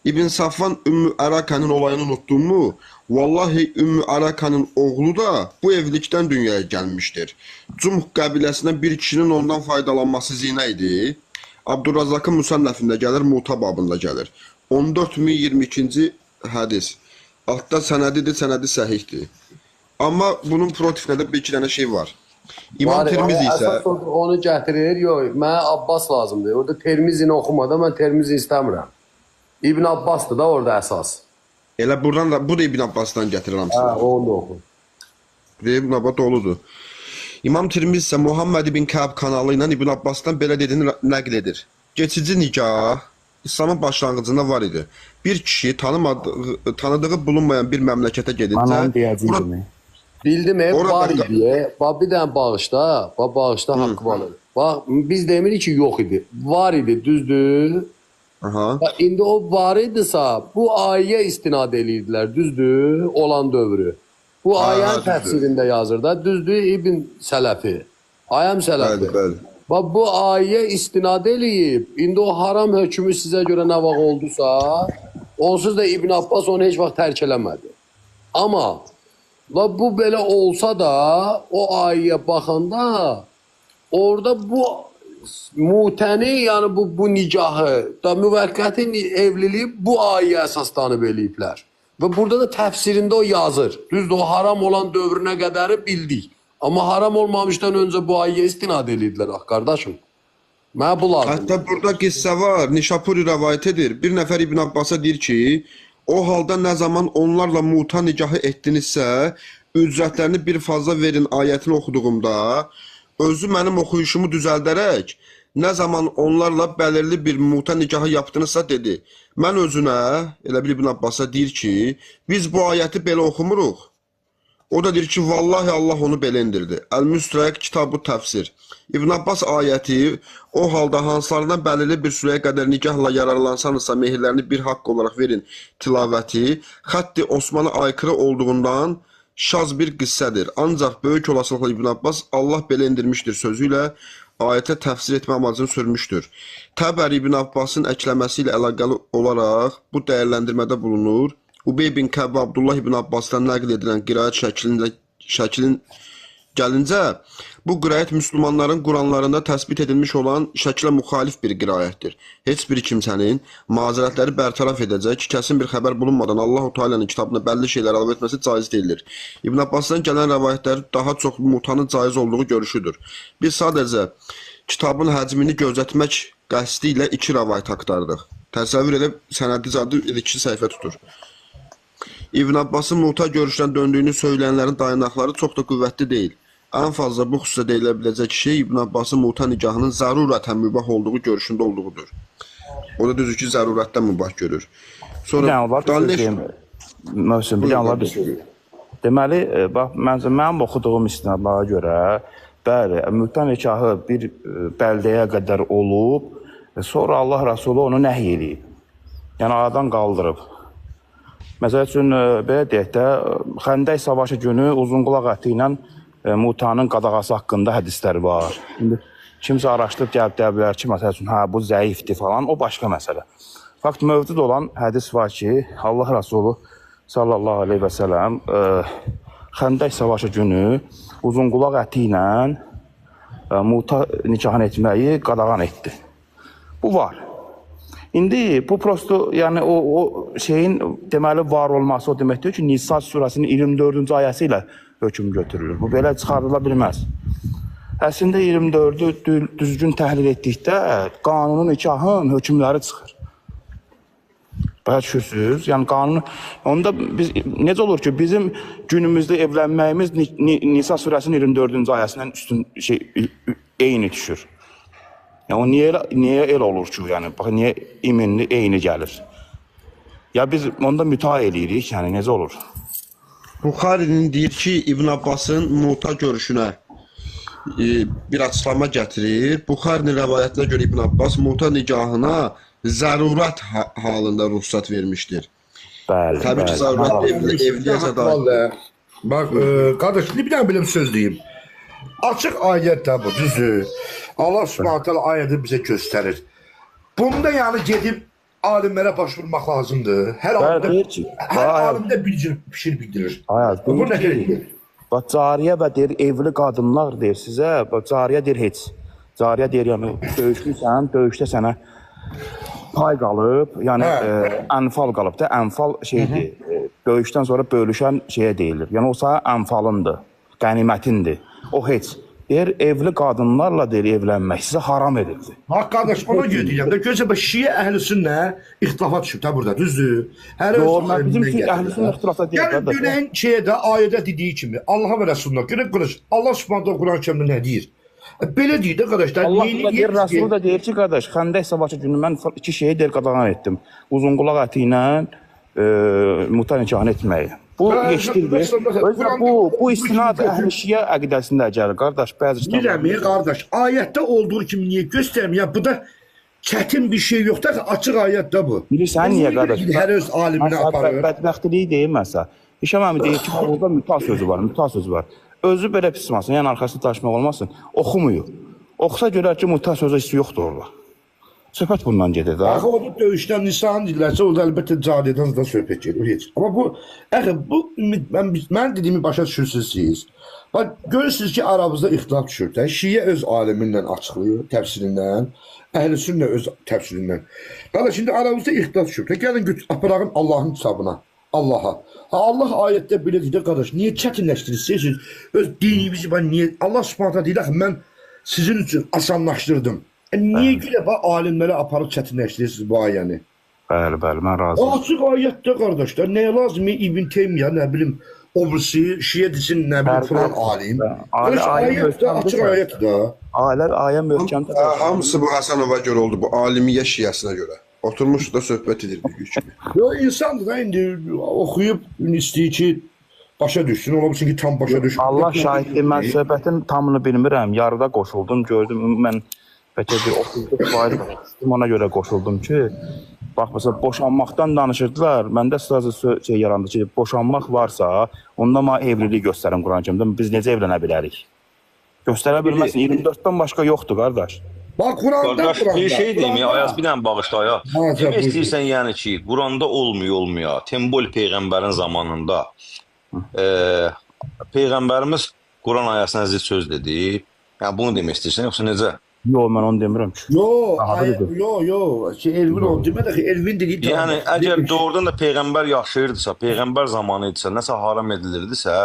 İbn Safvan Ümmü Ərakənin olayını unutdunmu? Vallahi Ümmü Ərakənin oğlu da bu evlilikdən dünyaya gəlmişdir. Cumh qəbiləsindən bir kişinin ondan faydalanması zina idi. Abdurrazzaqın Müsənnəfində gəlir, Muta babında gəlir. 14022-ci hədis. Altda sənədidir, sənədi səhihdir. Amma bunun protivində də bir iki dənə şey var. İmam Var, Tirmizi yəni isə əsas orada onu gətirir. Yox, mənə Abbas lazımdır. Orada Termizini oxumada mən Termizi istəmirəm. İbn Abbasdır da orada əsas. elə buradan da bu da İbn Abbasdan gətirir Hə, hamısını. onu da oxu. İbn Abbas doludur. İmam Tirmizi isə Muhammed ibn Kəb kanalı ilə İbn Abbasdan belə dediyini nəql edir. Keçici nikah İslamın başlanğıcında var idi. Bir kişi tanıdığı bulunmayan bir məmləkətə Mən gedincə onu deyəcəydim. Bildim, Orada var da- idi. Bax bir dənə bağışla, bax bağışla haqqı var. Bax biz demirik ki, yox idi. Var idi, düzdür? Aha. Bax, indi o var idisə, bu ayəyə istinad eləyirdilər, düzdür? Olan dövrü. Bu ayənin düzdür. təfsirində yazır da, düzdür İbn Sələfi. Ayəm Sələfi. Bəli, bəli. Bax bu ayəyə istinad eləyib, indi o haram hökmü sizə görə nə vaxt oldusa, onsuz da İbn Abbas onu heç vaxt tərk eləmədi. Amma la bu belə olsa da o ayəyə baxanda orada bu mutəni, yəni bu nikahı da müvəqqəti evliliyi bu ayəyə əsaslanıb eləyiblər. Və burada da təfsirində o yazır. Düzdür, o haram olan dövrünə qədəri bildik. Amma haram olmamışdan öncə bu ayəyə istinad eləyirdilər, ah qardaşım. Mənə bu lazımdır. Hətta burada qissə var. Nişapuri rəvayət edir. Bir nəfər İbn Abbasa deyir ki, o halda nə zaman onlarla muta nikahı etdinizsə, ücrətlərini bir fazla verin ayətini oxuduğumda, özü mənim oxuyuşumu düzəldərək, nə zaman onlarla bəlirli bir muta nikahı yapdınızsa dedi. Mən özünə, elə bil İbn Abbasa deyir ki, biz bu ayəti belə oxumuruq. O da deyir ki, vallahi Allah onu belə indirdi. Əl-Müstrəq kitabı təfsir. İbn Abbas ayəti o halda hansılarından bəlirli bir sürəyə qədər nikahla yararlansanızsa mehirlərini bir haqq olaraq verin tilavəti xətti Osmana aykırı olduğundan şaz bir qissədir. Ancaq böyük olasılıqla İbn Abbas Allah belə indirmişdir sözü ilə ayətə təfsir etmə amacını sürmüşdür. Təbəri İbn Abbasın əkləməsi ilə əlaqəli olaraq bu dəyərləndirmədə bulunur. Ubey bin Kəb Abdullah ibn Abbasdan nəql edilən qiraət şəklin Gəlincə, bu qiraət müsəlmanların Quranlarında təsbit edilmiş olan şəklə müxalif bir qiraətdir. Heç bir kimsənin mazərətləri bərtaraf edəcək kəsin bir xəbər bulunmadan Allahu Teala'nın kitabına bəlli şeylər əlavə etməsi caiz deyilir. İbn Abbasdan gələn rəvayətlər daha çox mutanın caiz olduğu görüşüdür. Biz sadəcə kitabın həcmini gözətmək qəsdi ilə 2 rəvayət axtardıq. Təsəvvür elə sənədi zadı 2 səhifə tutur. İbn Abbasın muta görüşdən döndüyünü söyləyənlərin dayanaqları çox da qüvvətli deyil. Ən fazla bu xüsusda deyilə biləcək şey İbn Abbasın muta nikahının zərurətən mübah olduğu görüşündə olduğudur. O da düzdür ki, zərurətdən mübah görür. Sonra Möhsün, bir dənə olar bir söz deyim. Deməli, bax, mənim oxuduğum istinadlara görə, bəli, müta nikahı bir bəldəyə qədər olub, sonra Allah Rəsulu onu nəhy eləyib. Yəni, aradan qaldırıb. Məsəl üçün, belə deyək də, Xəndək savaşı günü uzunqulaq əti ilə mutanın qadağası haqqında hədislər var. İndi kimsə araşdırıb gəlib deyə bilər ki, məsəl üçün, hə, bu zəifdir falan, o başqa məsələ. Fakt, mövcud olan hədis var ki, Allah Rəsulu sallallahu aleyhi və sələm Xəndək savaşı günü uzunqulaq əti ilə muta nikahını etməyi qadağan etdi. Bu var. İndi bu prosto, yəni o şeyin deməli var olması o deməkdir ki, Nisa surəsinin 24-cü ayəsi ilə hökm götürülür. Bu belə çıxardıla bilməz. Əslində 24-ü düzgün təhlil etdikdə qanunun nikahın hökmləri çıxır. Başa düşürsünüz? Yəni qanun, onda biz necə olur ki, bizim günümüzdə evlənməyimiz Nisa surəsinin 24-cü ayəsindən üstün şey eyni düşür. Yəni o niyə elə olur ki, yəni bax niyə iminli eyni gəlir? Ya biz onda müta eləyirik, yəni necə olur? Buxarinin deyir ki, İbn Abbasın muta görüşünə bir açıqlama gətirir. Buxarinin rəvayətinə görə İbn Abbas muta nikahına zərurət halında ruxsat vermişdir. Bəli, təbii ki, zərurət evliyəsə dair. Bax, qardaş, bir dənə belə bir söz deyim. Açıq ayət də bu, düzdür. Allah Subhanahu taala ayəti bizə göstərir. Bunda yəni gedib alimlərə baş vurmaq lazımdır. Hər alimdə bir cür fikir bildirir. Bu nə deyir? Bax, cariyə və deyir, evli qadınlar deyir sizə, bax, cariyə deyir heç. Cariyə deyir, yəni döyüşmüsən, döyüşdə sənə pay qalıb, yəni ənfal qalıb da, ənfal şeydir, döyüşdən sonra bölüşən şeyə deyilir. Yəni o sənə ənfalındır, qənimətindir. O heç. Deyir, evli qadınlarla deyir, evlənmək sizə haram edildi. Bax, qardaş, ona görə deyirəm də, görürsən, bax, şiə əhl-i-sünnə ixtilafa düşüb də burada, düzdür? Yox, mən bizim üçün əhl-i-sünnə ixtilafa deyil, qardaş. Yəni, dünəyin şeyə də, ayədə dediyi kimi, Allaha və Rəsuluna görə, qardaş, Allah Subhanahu Quran-ı Kərimdə nə deyir? Belə deyir də, qardaşlar. Allah da deyir, Rəsulu da deyir ki, qardaş, Xəndək savaşı günü mən iki şeyi deyir, qadağan etdim. Uzunqulaq əti ilə muta nikahını etməyi. Bu yeşikdir. Bu istinad əhl-i şiə əqidəsində gəlir, qardaş, bəzi kitablar. Bilirəm, qardaş, ayətdə olduğu kimi niyə göstərmir? Bu da çətin bir şey yoxdur, açıq ayətdə bu. Bilirsən niyə, qardaş? Hər öz aliminə aparır. Bədbəxtiliyi deyim məsələn. İşəm əmi deyir ki, orada müta sözü var, müta sözü var. Özü belə pis olmasın, yəni arxasını daşımaq olmasın, oxumuyor. Oxusa görər ki, müta sözü hissi yoxdur orada. Söhbət bundan gedir də. Axı orada döyüşdən nisanın deyirlərsə, orada əlbəttə cariyədən da söhbət gedir. Heç. Amma bu, axı bu mən dediyimi başa düşürsünüz siz. Bax, görürsünüz ki, aramızda ixtilaf düşür də. Şiə öz alimindən açıqlayır, təfsirindən, əhl-i sünnə öz təfsirindən. Qardaş, şimdi aramızda ixtilaf düşür də. Gəlin aparağın Allahın kitabına, Allaha. Ha, Allah ayətdə belə deyir də, qardaş, niyə çətinləşdirirsiniz? Öz dinimizi, niyə? Allah Subhanahu deyir, axı mən sizin üçün asanlaşdırdım. Niyə görə bax alimlərə aparıb çətinləşdirirsiniz bu ayəni? Bəli, bəli, mən razıyam. Açıq ayətdə qardaşlar, nəyə lazım İbn Teymiyyə, nə bilim, o birisi, şiə desin, nə bilim, filan alim. Ayətdə, açıq ayətdə. Ailə, ayə möhkəmdir. Hamısı bu Həsənova görə oldu, bu alimiyyə şiəsinə görə. Oturmuşdu da söhbət edir bir kimi. Yox, insandır da indi oxuyub istəyir ki, başa düşsün, ola bilsin ki, tam başa düşsün. Allah şahiddir, mən söhbətin tamını bilmirəm, yarıda qoşuldum, gördüm, mən bəlkə bir 34% ona görə qoşuldum ki, bax, məsələn, boşanmaqdan danışırdılar, məndə sırası şey yarandı ki, boşanmaq varsa, onda mənə evlilik göstərin Quran-ı Kərimdə, biz necə evlənə bilərik? Göstərə bilməzsin, 24-dən başqa yoxdur, qardaş. Bax, Quranda, qardaş, bir şey deyim ya, Ayaz, bir dənə bağışla, ya. Demək istəyirsən, yəni ki, Quranda olmuyor, Tembol Peyğəmbərin zamanında Peyğəmbərimiz Quran ayəsinə zidd söz dedi. Yəni bunu demək istəyirsən yoxsa necə? Yox, mən onu demirəm ki. Yo, yo, yo. Ki Elvin o demədi ki, Elvin dediyi Yəni əgər doğrudan da peyğəmbər yaşayırdısa, peyğəmbər zamanı idisə, nəsə haram edilirdisə,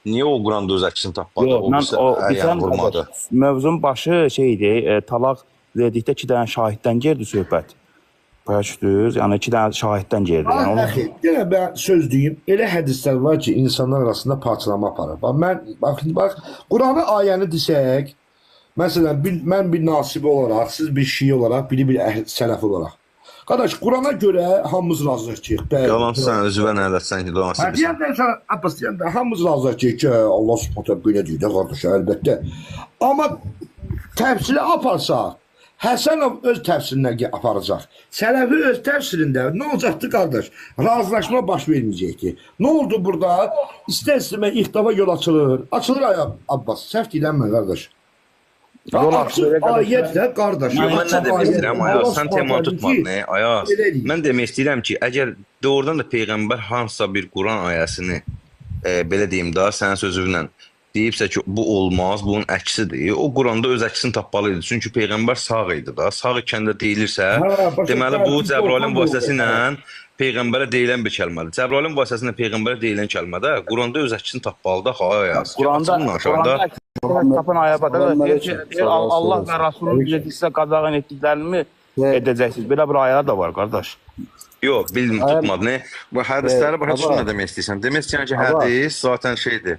niyə o Quranda öz əksini tapmadı? Yox, mən birisi, o yəni bilirsən vurmadı. qardaş, mövzunun başı şey idi, talaq verdikdə 2 dənə şahiddən gerdi söhbət. Başa düşdünüz? Yəni 2 dənə şahiddən gerdi. Yəni onu Axı, yenə mən söz deyim, elə hədislər var ki, insanlar arasında parçalama aparır. Bax mən bax bax Qur'anı ayəni desək, məsələn, mən bir nasibi olaraq, siz bir şii olaraq, biri bir əhl sələf olaraq. Qardaş, Qur'ana görə hamımız razıyıq ki, bəli. Yalan sən özünə nələtsən ki, Hə, nasibisən. deyən də sən Abbas deyən də hamımız razıyıq ki, Allah Subhanahu belə deyir də qardaş, əlbəttə. Amma təfsili aparsaq, Həsənov öz təfsirinə aparacaq. Sələfi öz təfsirində nə olacaqdı qardaş? Razılaşma baş verməyəcəkdi. Nə oldu burada? İstər-istəməz ixtilafa yol açılır. Açılır ay Abbas, səhv deyiləm mən qardaş. Yol açılır, qardaş. Ayət də qardaş. Yox, mən nə demək istəyirəm Ayaz, sən Allah temanı Subhanahu tutmadın, ki, Ayaz. elə eləyir. Mən demək istəyirəm ki, əgər doğrudan da peyğəmbər hansısa bir Quran ayəsini belə deyim də, sənin sözünlə deyibsə ki, bu olmaz, bunun əksidir. O Quranda öz əksini tapmalı idi. Çünki peyğəmbər sağ idi da. Sağ ikən də deyilirsə, Hə, başa deməli bu düşdüm, Cəbrailin bu. vasitəsilə peyğəmbərə deyilən bir kəlmədir. Cəbrailin vasitəsilə peyğəmbərə deyilən kəlmədə Quranda öz əksini tapmalıdır axı Ayaz. Quranda aşağıda Quranda tapan ayə var. Salam Deyir ki, aleyküm. deyir, Allah və Rasulun bizə sizə qadağan etdiklərimi edəcəksiniz. Belə bir ayə də var qardaş. Yox, bildim, tutmadın. Bu hədisləri başa düşdün nə demək istəyirsən? Demək istəyirsən ki, hədis zaten şeydir.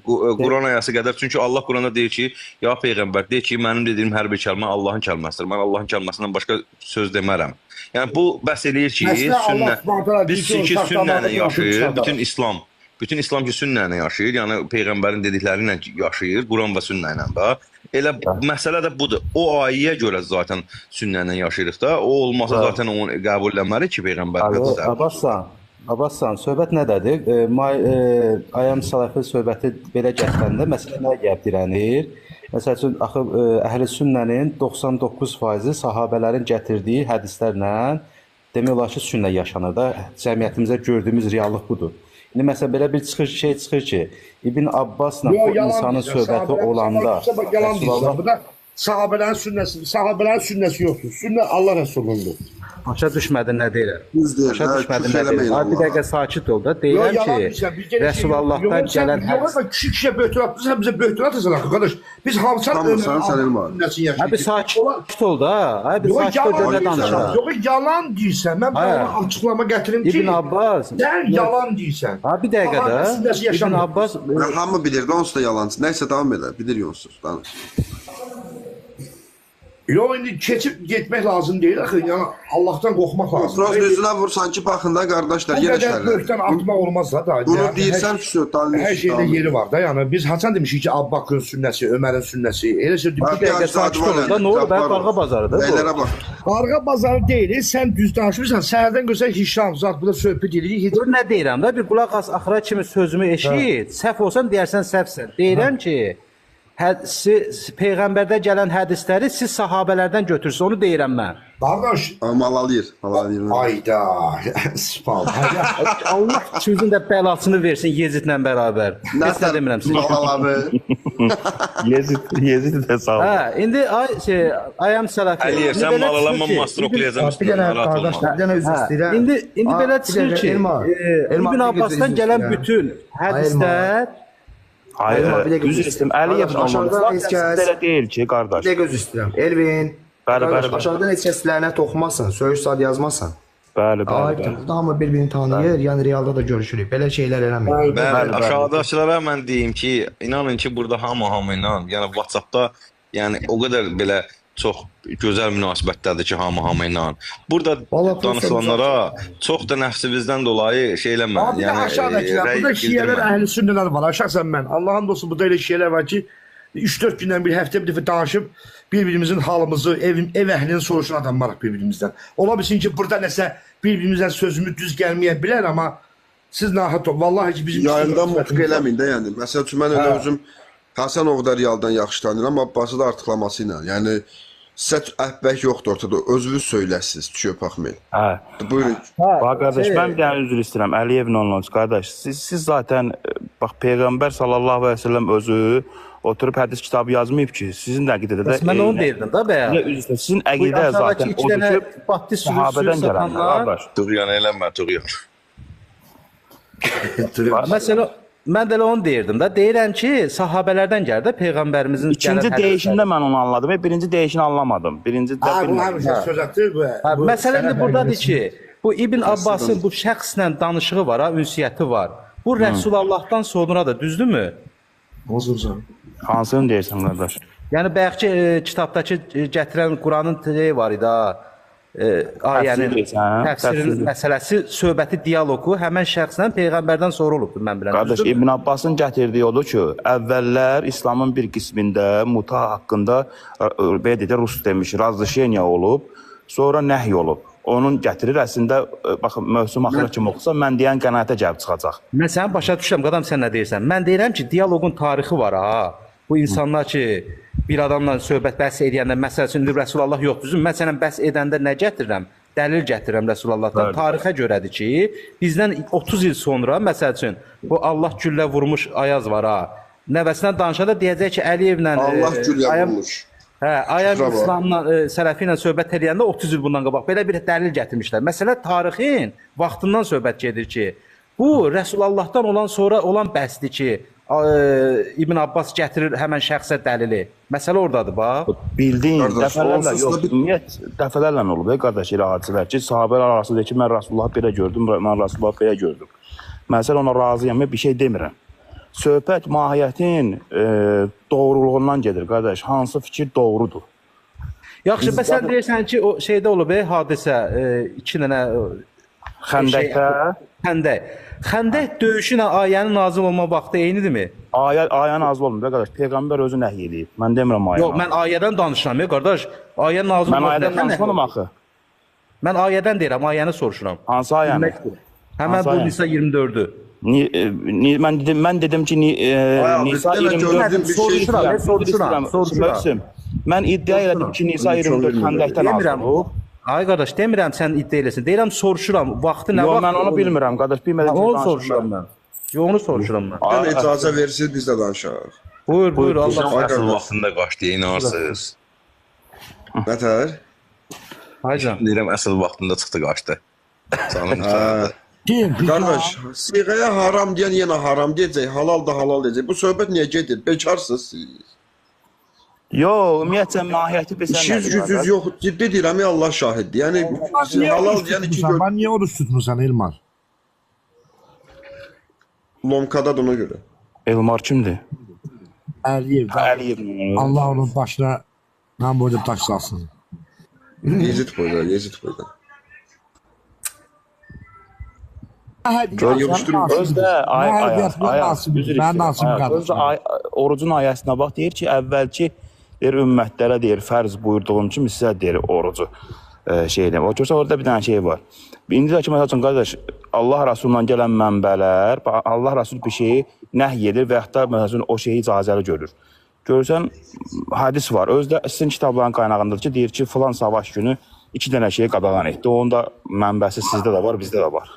Quran ayəsi qədər. Çünki Allah Quranda deyir ki, ya peyğəmbər, deyir ki, mənim dediyim hər bir kəlmə Allahın kəlməsidir. Mən Allahın kəlməsindən başqa söz demərəm. Yəni bu bəs eləyir ki, Məsələn, Allah sünnə Subhanahu taala biz deyir ki, ki, o sünnə ilə saxlamağı yaşayır, bırakıb bütün İslam, bütün İslam ki, sünnə ilə yaşayır, yəni peyğəmbərin dedikləri ilə yaşayır, Quran və sünnə ilə də. Elə məsələ də budur. O ayəyə görə zaten sünnə ilə yaşayırıq da. O olmasa zaten onu qəbul eləmərik ki, peyğəmbər Alo, hədisləri. Abbassan, Abbassan, söhbət nədədir? Ayam Sələfi söhbəti belə gətirəndə məsələ nəyə gəlib dirənir? Məsəl üçün, axı əhl-i sünnənin 99%-i sahabələrin gətirdiyi hədislərlə demək olar ki, sünnə yaşanır da. Cəmiyyətimizdə gördüyümüz reallıq budur. İndi məsələn belə bir çıxır şey çıxır ki, İbn Abbasla Yo, bu yalan insanın deyirsən. söhbəti olanda Yalan deyirsən. Rəsulullah Burada sahabələrin sünnəsi, sahabələrin sünnəsi yoxdur. Sünnə Allah Rəsulunundur. başa düşmədin nə deyirəm. Düz deyir, Başa hə, düşmədin küfr nə deyirəm. eləməyin Ay, bir Allaha. dəqiqə sakit ol da. Yo, Deyirəm yalan ki, deyirsən. Bir dənə şey yox. Rəsulullahdan Yox, sən gələn yox, hədis bak kişi kişiyə böhtür atırsan, sən bizə böhtür atırsan axı qardaş. Biz hamısan Utanmırsan, Ömərin sən Elmar. sünnəsini Abi yaşayırıq. sakit ol da. Abi Yox, sakit ol yalan gör nə deyirsən. danışıram. Yox, yalan deyirsən. Mən Hə. buna açıqlama gətirim ki, İbn Abbas. sən yalan deyirsən. Ha bir dəqiqə Sahabə də. sünnəsi İbn yaşamır. Abbas Ya, hamı bilir də onsuz da yalancı. Nəysə davam elə, bilir onsuz. Danış. Yox, indi keçib getmək lazım deyil axı. Yəni Allahdan qorxmaq lazımdır. Prosta üzünə vursan ki, baxın da qardaşlar, Bu yenə qədər şərlər. böhtan atmaq olmaz da. da. Bunu Yəni, deyirsən, danış. hər şeydə yeri var da. Yəni biz haçan demişik ki, Abbaqın sünnəsi, Ömərin sünnəsi, elə şey Ha, bir dəqiqə sakit olun da. Nə olur? Bəli, qarğa bazarıdır bu. Bəylərə bax. Qarğa bazarı deyil, sən düz danışmırsan. Səhərdən görsən Hişam zat burada söhbət edirik. Heç Gör nə deyirəm də, bir qulaq as, axıra kimi sözümü eşit. Səhv olsam deyərsən səhvsən. Deyirəm ki, hədisi peyğəmbərdə gələn hədisləri siz sahabələrdən götürsünüz. Onu deyirəm mən. Qardaş, Malalayır, malalayır. ayda, spam. Allah sözün də bəlasını versin Yezidlə bərabər. Heç nə demirəm sizə. Malaladı. Yezid də sağ ol. Hə, indi ay şey, ayam sələfi. Əliyev, İndi sən belə malalanma, çıxır ki, master oxuyacam Bir üstündən, dənə narahat olma. qardaşlar, bir dənə üzr Hə, istəyirəm. indi belə Bir çıxır dəqiqə, ki, Elmar, Elmar, İbn bir dəqiqə Abbasdan üzr gələn istəyirəm. bütün hədislər Hayır, Elmar, bir dəqiqə üzr üzr istəyirəm. istəyirəm. Əliyev Qardaş, aşağıda aşağıdan heç kəs elə deyil ki, qardaş. Bir dəqiqə üzr istəyirəm. Elvin, Bəli, qardaş, bəli, bəli. Aşağıdan heç kəs lənət oxumasın, söyüş zad yazmasın. Bəli, bəli, Ayıbdır. bəli. Burada hamı bir-birini tanıyır, yəni realda da görüşürük. Belə şeylər eləməyin. Bəli, Bəli, bəli. aşağıdakılara mən deyim ki, inanın ki, burada hamı hamı ilə, yəni WhatsApp-da, yəni o qədər belə çox gözəl münasibətdədir ki, hamı hamı ilə. Burada Vallahi danışılanlara çox da nəfsimizdən dolayı şey eləməyin. Abi bir də Yəni aşağıdakılar, rəy burada şiələr, bildirməyin. əhl-i sünnələr var. Şəxsən mən, Allahın dostu burada elə şiələr var ki, 3-4 gündən bir həftə bir dəfə danışıb bir-birimizin halımızı, ev əhlinin soruşan adamlarıq bir-birimizdən. Ola bilsin ki, burada nəsə bir-birimizdən sözümüz düz gəlməyə bilər, amma siz narahat olun. Vallahi ki, bizim Yayında mutluq eləməyin də, yəni. Məsəl üçün mən elə özüm Həsən o qədər realdan yaxşı tanıyıram, Abbası da artıqlaması ilə. Yəni sizə əhbək yoxdur ortada. Özünüz söyləsiniz, çöp axmayın. Hə. Buyurun. Bax qardaş, mən bir dənə üzr istəyirəm. Əliyev 00 qardaş, siz zaten başa Bax Peyğəmbər sallallahu əleyhi və səlləm özü oturub hədis kitabı yazmayıb ki, sizin də əqidədə də Bəs mən onu deyirdim da bayaq. Üzr istəyirəm, sizin Bu əqidə aşağıdakı zaten iki odur dənə ki, baptist sürüsü sahabədən gələnlər satanlar qardaş. Tuğyan eləmə, Tuğyan. Məsələn, mən də elə onu deyirdim də. Deyirəm ki, sahabələrdən gəlir də peyğəmbərimizin İkinci gələn deyişində hədisləri. mən onu anladım. Birinci deyişini anlamadım. Birinci də Ha, bu bilmədim. həmişə söz atır bu. Hə, bu məsələ indi sənəd buradadır əqidəsi. ki, bu İbn Abbasın bu şəxslə danışığı var, ha, ünsiyyəti var. Bu Rəsulullahdan sonra da düzdürmü? Hansını deyirsən qardaş? Yəni bayaqki kitabdakı gətirən Quranın şeyi var idi ha. Ayənin Təfsir deyirsən, təfsirinin təfsir. məsələsi, söhbəti, dialoqu həmən şəxslə peyğəmbərdən sonra olubdur mən bilən. Qardaş, Düzdürmü? İbn Abbasın gətirdiyi odur ki, əvvəllər İslamın bir qismində muta haqqında belə deyək də rus demiş, razrešeniya olub, sonra nəhy olub. Onun gətirir əslində baxın mövsüm axıra kimi oxusa mən deyən qənaətə gəlib çıxacaq. Mən səni başa düşürəm, qadam sən nə deyirsən. Mən deyirəm ki, dialoqun tarixi var ha. Bu insanlar ki, bir adamla söhbət bəhs eləyəndə, məsəl üçün indi Rəsulullah yox, düzdür? Məsələn, bəhs edəndə nə gətirirəm? Dəlil gətirirəm Rəsulullahdan. Bəli. Tarixə görədir ki, bizdən 30 il sonra, məsəl üçün, bu Allah güllə vurmuş Ayaz var ha. Nəvəsindən danışanda deyəcək ki, Əliyevlə Allah güllə Ayam- vurmuş. Hə, Ayam Küfrə bax. İslamla, sələfi ilə söhbət eləyəndə 30 il bundan qabaq belə bir dəlil gətirmişlər. Məsələ tarixin vaxtından söhbət gedir ki, bu Rəsulullahdan olan sonra olan bəhsdir ki, İbn Abbas gətirir həmən şəxsə dəlili. Məsələ ordadır bax. Bildin, Qardaş, dəfələrlə onsuz yox, da bir- ümumiyyət dəfələrlə olub ey qardaş elə hadisələr ki, sahabələr arasında deyir ki, mən Rəsulullahı belə gördüm, mən Rəsulullahı belə gördüm. Məsəl ona razıyam, bir şey demirəm. Söhbət mahiyyətin doğruluğundan gedir qardaş. Hansı fikir doğrudur? Yaxşı, bəs sən deyirsən ki, o şeydə olub, hadisə, iki dənə Xəndəkdə xəndək. Xəndək döyüşü ilə ayənin nazil olma vaxtı eynidirmi? Ayə nazil olmur da qardaş. Peyğəmbər özü nəhy eləyib. Mən demirəm ayə. Yox, mən ayədən danışıram, ey qardaş. Ayə nazil mən olma ayədən nədən nəhy danışmadım olub? axı. Mən ayədən deyirəm, ayəni soruşuram. Hansı ayəni? Həmən Hansı bu ayəni? Nisa 24-ü. Mən dedim, ki, Ay abi, Nisa bir dənə 24 gördüyüm bir şey Soruşuram, soruşuram, soruşuram. Möhsüm, mən iddia elədim ki, Nisa 24 xəndəkdə nazil Demirəm. olub. Ay qardaş, demirəm sən iddia eləsin. Deyirəm soruşuram. Vaxtı nə Yox, vaxt? mən onu bilmirəm qardaş, bilmədiyim Ha, şey onu danışmıram. soruşuram mən. Yox, onu soruşuram mən. Bir dənə icazə versiniz biz də danışaq. Buyur, buyur, Allah. Ay Əsl qardaş. vaxtında qaçdı, inanırsınız. Nətər? Aycan. Deyirəm əsl vaxtında çıxdı, qaçdı. Canım qurtardı. Kim? Qardaş, siğəyə haram deyən yenə haram deyəcək, halal da halal deyəcək. Bu söhbət niyə gedir? Bekarsınız siz. Yox, ümumiyyətcə mahiyyəti bilsən İşiniz nədir? gücünüz qardaş? yox. Ciddi deyirəm, ya Allah şahiddir. Yəni Niyə halal oruç deyən iki tutmursan? gör Mən niyə oruç tutmursan Elmar? lomkadadır ona görə. Elmar kimdir? Əliyev. Əliyev. Allah onun başına nam boyda taş salsın. Yezid boyda, Yezid boyda. Görürsən, Yığışdırın. Özdə ay Mən ay hədiyyət ay nasibim, üzr mən istəyirəm. nasibim Ay, qardaşım. Özdə ay, orucun ayəsinə bax deyir ki, əvvəlki deyir ümmətlərə deyir fərz buyurduğum kimi sizə deyir orucu şey eləyim. O görsə orada bir dənə şey var. İndi də ki məsəl üçün qardaş Allah Rəsulundan gələn mənbələr, bax, Allah Rəsul bir şeyi nəhy edir və yaxud da məsəl üçün o şeyi icazəli görür. Görürsən hədis var. Özdə sizin kitabların qaynağındadır ki, deyir ki, filan savaş günü iki dənə şeyi qadağan etdi. Onun da mənbəsi sizdə də var, bizdə də var.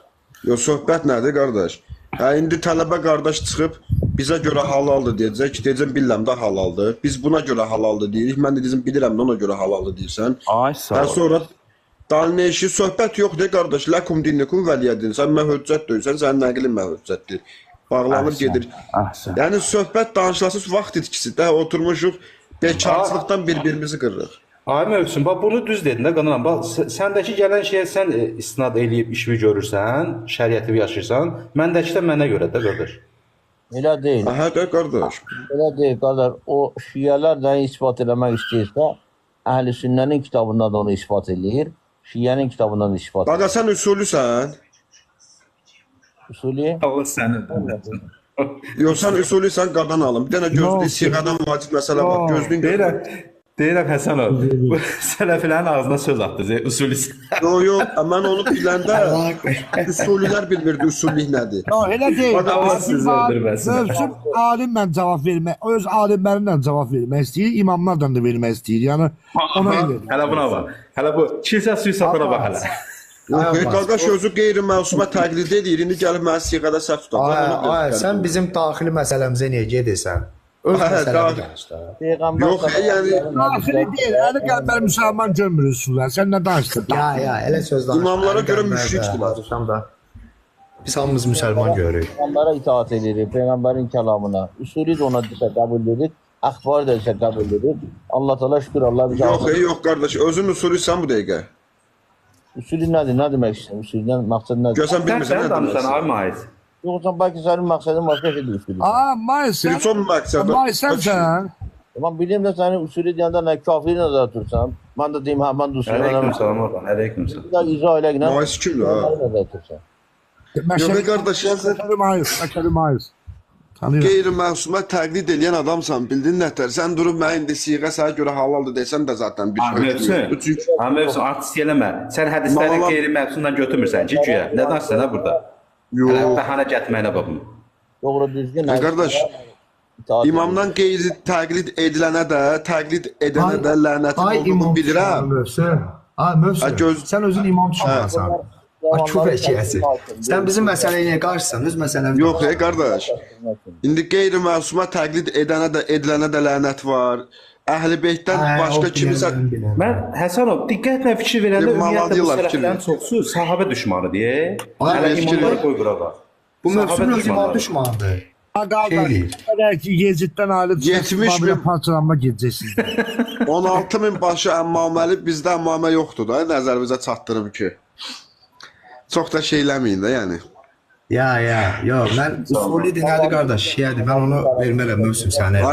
Yox, söhbət nədir qardaş? Hə, indi tələbə qardaş çıxıb bizə görə halaldır deyəcək, deyəcəm bilirəm də halaldır. Biz buna görə halaldır deyirik. Mən də deyəcəm bilirəm də ona görə halaldır deyirsən. Ay sağ Hə, ol. sonra dalneşi söhbət yoxdur qardaş. Ləkum dinikum vəliyyədin. Sən mən höccət deyirsən, sənin nəqlin mən höccətdir. Bağlanıb Əhsən, gedir. əhsən. Yəni söhbət danışılası vaxt itkisi də oturmuşuq bekarçılıqdan bir-birimizi qırırıq. Ay Mövsüm, bax bunu düz dedin də Qanıram. Bax səndəki gələn şeyə sən istinad eləyib işvi görürsən, şəriəti yaşayırsan. Məndəki də mənə görə də qardaş. Elə deyil. Hə də qardaş. Elə deyil qardaş. O şiələr nəyi isbat eləmək istəyirsə, Əhl-i Sünnənin kitabında da onu isbat eləyir, şiənin kitabından da isbat Qaqa eləyir. sən üsulüsən? Üsulü? Allah səni. Yox, sən üsulüsən qadan alım. Bir dənə gözlü siğədən vacib məsələ var. Gözlüyün Deyirəm, deyirəm Həsənov. Bu sələfilərin ağzına söz atdı. Üsulü. Yox, yox, mən onu biləndə üsulilər bilmirdi üsullük nədir. Yox, elə deyil. Qaqa, Allah sizi öldürməsin. Mövsüm alimlə cavab vermək, öz alimlərinlə cavab vermək istəyir, imamlarla da vermək istəyir. Yəni ona elə. Hələ buna bax. Hələ bu kilsə suyu satana bax hələ. Yox, qardaş özü qeyri-məsuma təqlid edir. İndi gəlib mənə siğədə səhv tutacaq. Ay, sən bizim daxili məsələmizə niyə gedirsən? Öz məsələmi danış da. Yox, yəni... Daxili deyil, Əli Qəmbər müsəlman görmür üsullar. Sən nə danışdın? Ya, elə söz danışdın. İmamlara görə müşrikdirlər. Biz hamımız müsəlman görürük. Peyğəmbərə itaat edirik, Peyğəmbərin kəlamına. Üsulü də ona desə qəbul edirik, əxbarı da desə qəbul edirik. Allah Teala şükür, Allah bizə... Yox, yox qardaş, özün usulüsən bu dəqiqə. Usulü nədir? Nə demək istəyirəm? Usulüdən məqsəd nədir? Görsən bilmirsən nə demək istəyirsən. Yoxsa bəlkə sənin məqsədin başqa şeydir usulü. Aa, Mayıs sən. Mayıs sənsən. Mən bilirəm də sənin usulü deyəndə nə kafiri nəzərdə tutursan. Mən də deyim, hə, mən də usulü. Aleyküm salam Orhan, aleyküm salam. Bir də izah elə. Mayıs kimdir ha? Nəzərdə tutursan. Yox, qardaş, sən Məşəli Mayıs. Qeyri-məsumə təqlid eləyən adamsan, bildin nətər? Sən durub mənə indi siğə sənə görə halaldır desəm də zaten bir şey yoxdur. Ha, Mövsün, artist eləmə. Sən hədisləri qeyri-məsumdan götürmürsən ki, güya. Nə danışsan ha burada? Yox. Bəhanə gətirməyinə bax bunu. Doğru düzgün. Qardaş, imamdan qeyri təqlid edilənə də, təqlid edənə də lənətin olduğunu bilirəm. Ay Mövsün, sən özün imam düşmansan. Küfr eşiyəsi. Sən bizim məsələyə niyə qarşısan? Öz məsələmi. Yox, ey qardaş. İndi qeyri-məsuma təqlid edənə də, edilənə də lənət var. Əhl-i Beytdən başqa kimisə... Mən, Həsənov, diqqətlə fikir verəndə ümumiyyətlə bu sələflərin çoxsu sahabə düşmanı deyə. Hələ imamları qoy bura. Bu mövsüm öz imam düşmanıdır. Qardaş, qədər ki, Yeziddən ayrı 70 min parçalanma gedəcəksiniz. 16 min başı əmmaməli, bizdə əmmamə yoxdur da, nəzərimizə çatdırım ki. Çox da şey eləməyin də, yəni. Ya, yox, mən usulü nədir qardaş, şiədir, mən onu vermərəm mövsüm sənə.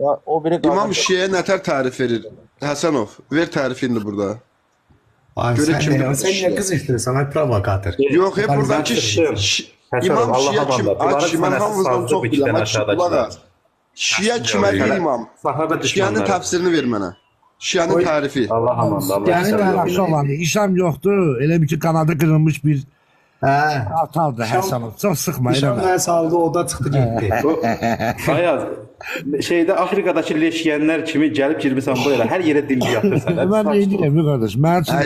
İmam şiəyə nətər tərif verir? Həsənov, ver tərifi indi burada. Ay, sən niyə qızışdırırsan, ay provokator. Yox, buradakı İmam şiə kim? Ay kişi, mən hamımızdan çox biləm. Şiə kimə deyir imam? Şiənin təfsirini ver mənə. Şiənin tərifi. Allah amanda, Allah əmin. İşam yoxdur. Elə bir ki, qanadı qırılmış bir ataldır Həsənov. Çox sıxma. İşam mənə saldı, o da çıxdı getdi. Ayaz, şeydə Afrikadakı leş yiyənlər kimi gəlib girmirsən bu yerə, hər yerə dimdi yatırsan. Mən nə edirəm, qardaş?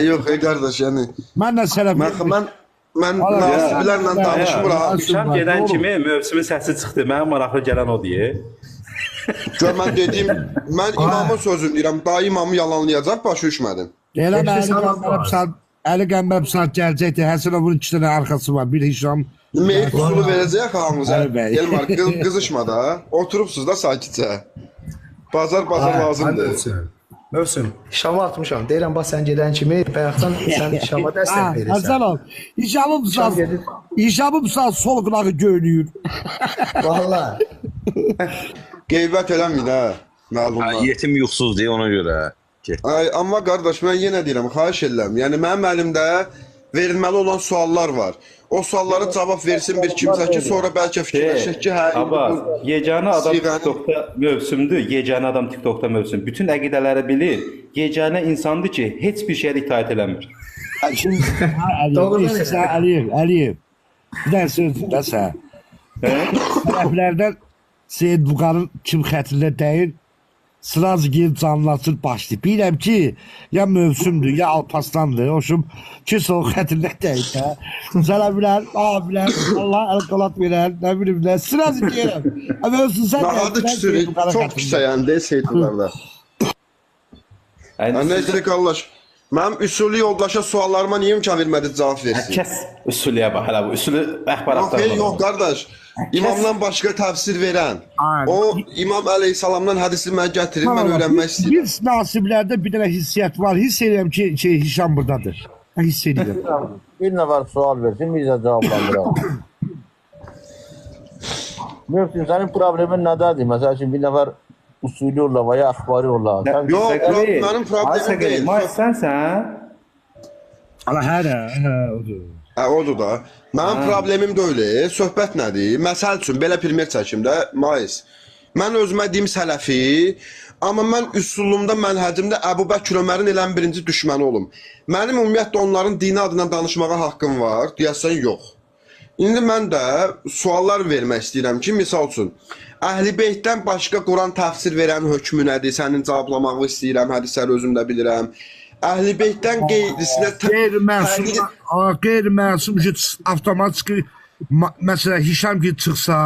Yox, qardaş, yəni. Mən də sələf. Mən nasibilərlə danışmıram. İşam gedən kimi mövsümün səsi çıxdı. Mənim maraqlı gələn o deyə. Gör, mən dediyim, mən imamın sözünü deyirəm, daha imamı yalanlayacaq, başa düşmədim. Elə Əli Qəmbər saat gələcəkdir, Həsənovun 2 dənə arxası var, bir Hişam. Meyit usulu verəcək hamımıza, Elmar, qızışma da, oturubsuz da sakitcə. Bazar lazımdır. Mövsüm, Hişamı atmışam, deyirəm, bax sən gedən kimi, bayaqdan sən Hişama dəstək verirsən. Həsənov, Hişamın saat sol qulağı göynüyür. Valla. Qeybət eləməyin, hə, məlumlar. Yetim yuxsuz deyə ona görə. Ay, amma qardaş, mən yenə deyirəm, xahiş edirəm. Yəni, mənim əlimdə verilməli olan suallar var. O suallara cavab versin bir kimsə ki, sonra bəlkə fikirləşək ki, hə... Abbas, yeganə adam TikTokda mövsümdür, yeganə adam TikTokda mövsüm. Bütün əqidələri bilir, yeganə insandır ki, heç bir şeyə itaət eləmir. Doğru sən, Əliyev, bir dənə sözdür də sən. Sələflərdən Seyid Vüqarın kim xətrinə dəyir, sıraz girib canlaşır başlayır. Bilirəm ki, ya mövsümdür, ya Alparslandır. Oşum ki, o xətrinə dəyir də. Sələflər, abilər, Allah əl qolat verər, nə bilim nə, sıraz girəm. Mövsüm sən Nahadı küsür, çox küsə yəni, deyil Seyid Vüqarda. Neysə, qardaş, mənim üsuli yoldaşa suallarıma niyə imkan vermədi cavab versin? Kəs üsuliyə bax, hələ bu üsuli əhbaratlar. Yox, qardaş. İmamdan başqa təfsir verən, o İmam əleyhissalamdan hədisini mənə gətirir, mən öyrənmək istəyirəm. Bir nasiblərdə bir dənə hissiyyat var, hiss edirəm ki, Hişam buradadır. Hiss edirəm. Bir nəfər sual versin, biz də cavablandıralım. Mövsüm, sənin problemin nədədir? Məsəl üçün, bir nəfər usulü ola və ya əxbari ola. Yox, mənim problemim deyil. Mayıs, sənsən? Ala, hə, odur. Hə, odur da. Mənim problemim də öyle. Söhbət nədir? Məsəl üçün, belə primer çəkim də, Mayıs. Mən özümə deyim sələfi, amma mən üsulumda, mənhəcimdə Əbu Bəkir Ömərin elən birinci düşməni olum. Mənim ümumiyyətlə onların dini adından danışmağa haqqım var, deyəsən yox. İndi mən də suallar vermək istəyirəm ki, misal üçün, Əhl-i Beytdən başqa Quran təfsir verən hökmü nədir? Sənin cevablamağı istəyirəm, hədisləri özüm də bilirəm. Əhl-i Beytdən qeyrisinə Qeyri-məsum ki, avtomatik məsələn Hişam ki çıxsa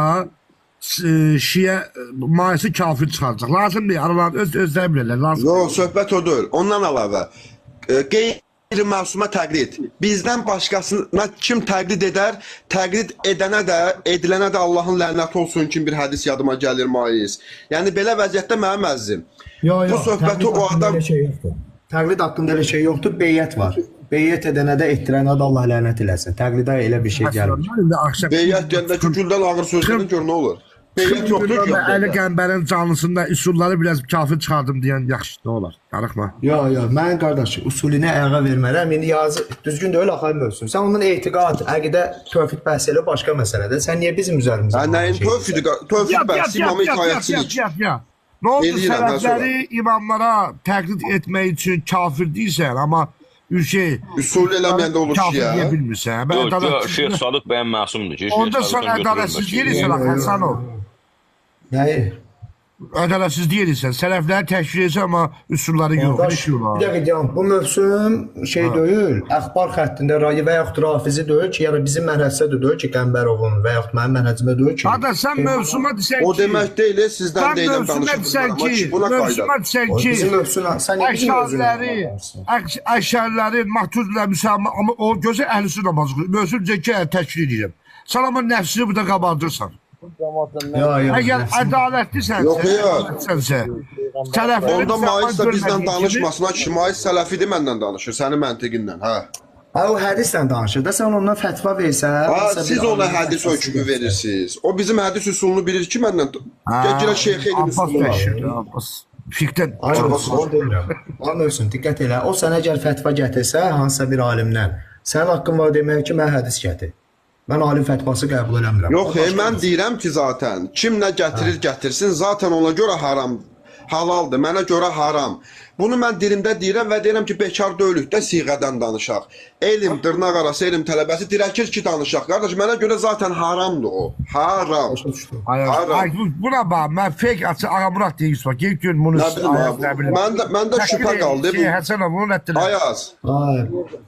şiə maisi kafir çıxaracaq. Lazım deyil, aralarında özləri bilirlər. Lazım. Yox, söhbət o deyil. Ondan əlavə qeyri-məsuma təqlid. Bizdən başqasına kim təqlid edər, təqlid edənə də, edilənə də Allahın lənəti olsun kimi bir hədis yadıma gəlir mais. Yəni belə vəziyyətdə mənim əzizim. Bu söhbəti o adam təqlid haqqında elə şey yoxdur, beyyət var. Beyyət edənə də, etdirənə də Allah lənət eləsin. Təqlidə elə bir şey gəlmir. Beyyət deyəndə ki, güldən ağır sözlərin gör nə olur. Beyyət yoxdur ki. Əli Qəmbərin canlısında üsulları biraz kafir çıxardım deyən yaxşı, nə olar? Darıxma. Yox, yox, mən qardaş, usulünə ayağa vermərəm. İndi yazı düzgün deyil, axı mövsüm. Sən onun etiqad, əqidə, tövhid bəhs elə başqa məsələdir. Sən niyə bizim üzərimizə? Hə, nəyin tövhidi? Tövhid bəhsi, imamı itaətsizlik. Nə oldu, sələfləri imamlara təqlid etmək üçün kafir deyirsən, amma şey, üsul eləməyəndə olur ki, kafir deyə bilmirsən. Yox, Şeyx Sadıq bəyən məsumdur ki, onda sən ədalətsiz deyirsən, Həsənov. Nəyi? Ədalətsiz deyirsən, sələfləri təkfir edirsən, amma üsulları yox. Bir dəqiqə deyəm, bu mövsüm şey deyil, əxbar xəttində rayı və yaxud rafizi deyil ki, yəni bizim mənhəcdə də deyil ki, Qəmbərovun və yaxud mənim mənhəcimdə deyil ki. Qardaş, sən mövsuma desən ki, o demək deyil, sizdən deyiləm danışıram, amma ki, buna qayıdar. Bizim mövsüm, sən niyə bizim mövsümə? Əşəriləri, maturidilə, müsəlman, amma o gözə əhl-i namazı qılır. Mövsüm deyir ki, təkfir edirəm. Sən amma nəfsini burada qabardırsan. Əgər ədalətlisənsə, sələfləri onda Mais da bizdən danışmasın, ki, Mais sələfidir məndən danışır, sənin məntiqindən, hə. Hə, o hədislə danışır da, sən ondan fətva versən. Ha, siz ona hədis hökmü verirsiniz. O bizim hədis üsulunu bilir ki, məndən. Gəl girə şeyx elm üsulunu. Abbas fiqdən. Abbas demirəm. Anlıyorsun, diqqət elə. O sənə əgər fətva gətirsə, hansısa bir alimdən, sənin haqqın var demək ki, mən hədis gətir. Mən alim fətvası qəbul eləmirəm. Yox, mən deyirəm ki, zaten kim nə gətirir, gətirsin, zaten ona görə haram, halaldır, mənə görə haram. Bunu mən dilimdə deyirəm və deyirəm ki, bekar deyilik də siğədən danışaq. Elm, dırnaq arası elm tələbəsi dirəkir ki, danışaq. Qardaş, mənə görə zaten haramdır o. Haram. Haram. Buna bax, mən fake açı Ağamurad deyir, bax, gel gör bunu. Nə bilim, məndə şübhə qaldı. Həsənov, bunu rədd elə. Ayaz,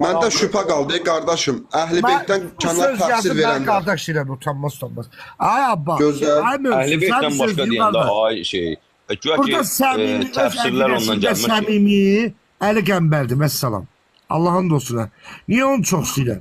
məndə şübhə qaldı, qardaşım. Əhl-i Beytdən kənar təfsir verənlər. Qardaş deyirəm, utanmaz, utanmaz. Ay Abba, Əhl-i Beytdən başqa deyəndə, ay şey... Burada səmimi, öz əqidəsində səmimi Əli Qəmbərdir, vəssalam. Allahın dostuna. Niyə onu çox istəyirəm?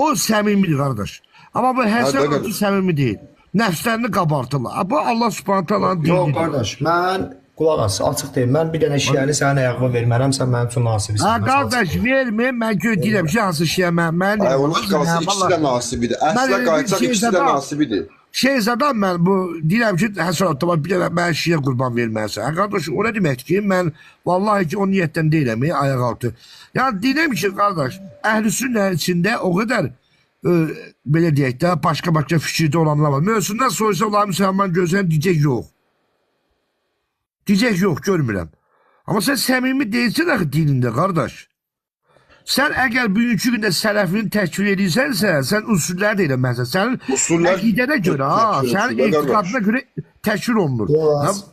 O səmimidir, qardaş. Amma bu Həsən özü səmimi deyil. Nəfslərini qabartırlar. Bu Allah Subhanahu Taala'nın dinidir. Yox, qardaş, mən qulaq as, açıq deyim. Mən bir dənə şiəni sənin ayağıma vermərəm, sən mənim üçün nasibisən. Ha, qardaş, vermə. Mən gör deyirəm ki, hansı şiə mən. Ay, ona qalsın, ikisi də nasibidir. Əslə qayıtsaq, ikisi də nasibidir. Şeyzadan mən bu deyirəm ki, Həsən tamam bir dənə mən şiə qurban verməlisən. Hə, qardaş, o nə deməkdir ki, mən vallahi ki, o niyyətdən deyiləm, ayaq altı. Yəni deyirəm ki, qardaş, əhl-i sünnə içində o qədər belə deyək də, başqa-başqa fikirdə olanlar var. Mövzusundan soysa onları müsəlman gözləyən deyəcək yox. Deyəcək yox, görmürəm. Amma sən səmimi deyilsən axı dinində, qardaş. Sən əgər bugünkü gündə sələfini təkfir edirsənsə, sən usulləri də eləməzsən. Sənin əqidənə görə, sənin etiqadına görə təkfir olunur. Yox,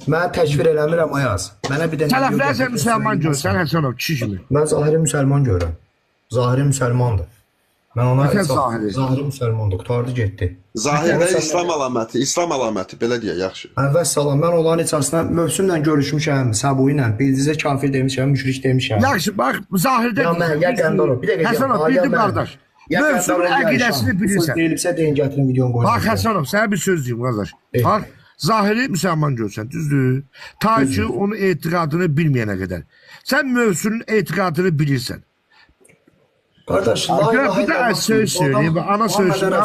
mən təkfir eləmirəm, Ayaz. Mənə bir dənə... Sələfləri sən müsəlman görürsən, Həsənov, kişi kimi. Mən zahiri müsəlman görürəm. Zahiri müsəlmandır. Mən ona zahiri müsəlmandır, qurtardı, getdi. Zahirdə İslam əlaməti, İslam əlaməti, belə deyək, yaxşı. Əvvəl salam, mən onların içərisində mövsümlə görüşmüşəm, Səbuhi ilə, bildizə kafir demişəm, müşrik demişəm. Yaxşı, bax, zahirdə... Ya mən, ya Qəmbərov, bir dəqiqə deyəm. Həsənov, bildim qardaş. Mövsümün əqidəsini bilirsən. Deyilibsə deyin, gətirin videonu qoyun. Bax, Həsənov, sənə bir söz deyim, qardaş. Bax, zahiri müsəlman görsən, düzdür? Ta ki, onun etiqadını bilməyənə qədər. Sən mövsümün etiqadını bilirsən. Qardaş, la ilahe illallah. Bir də söz söyləyim, ana sözünə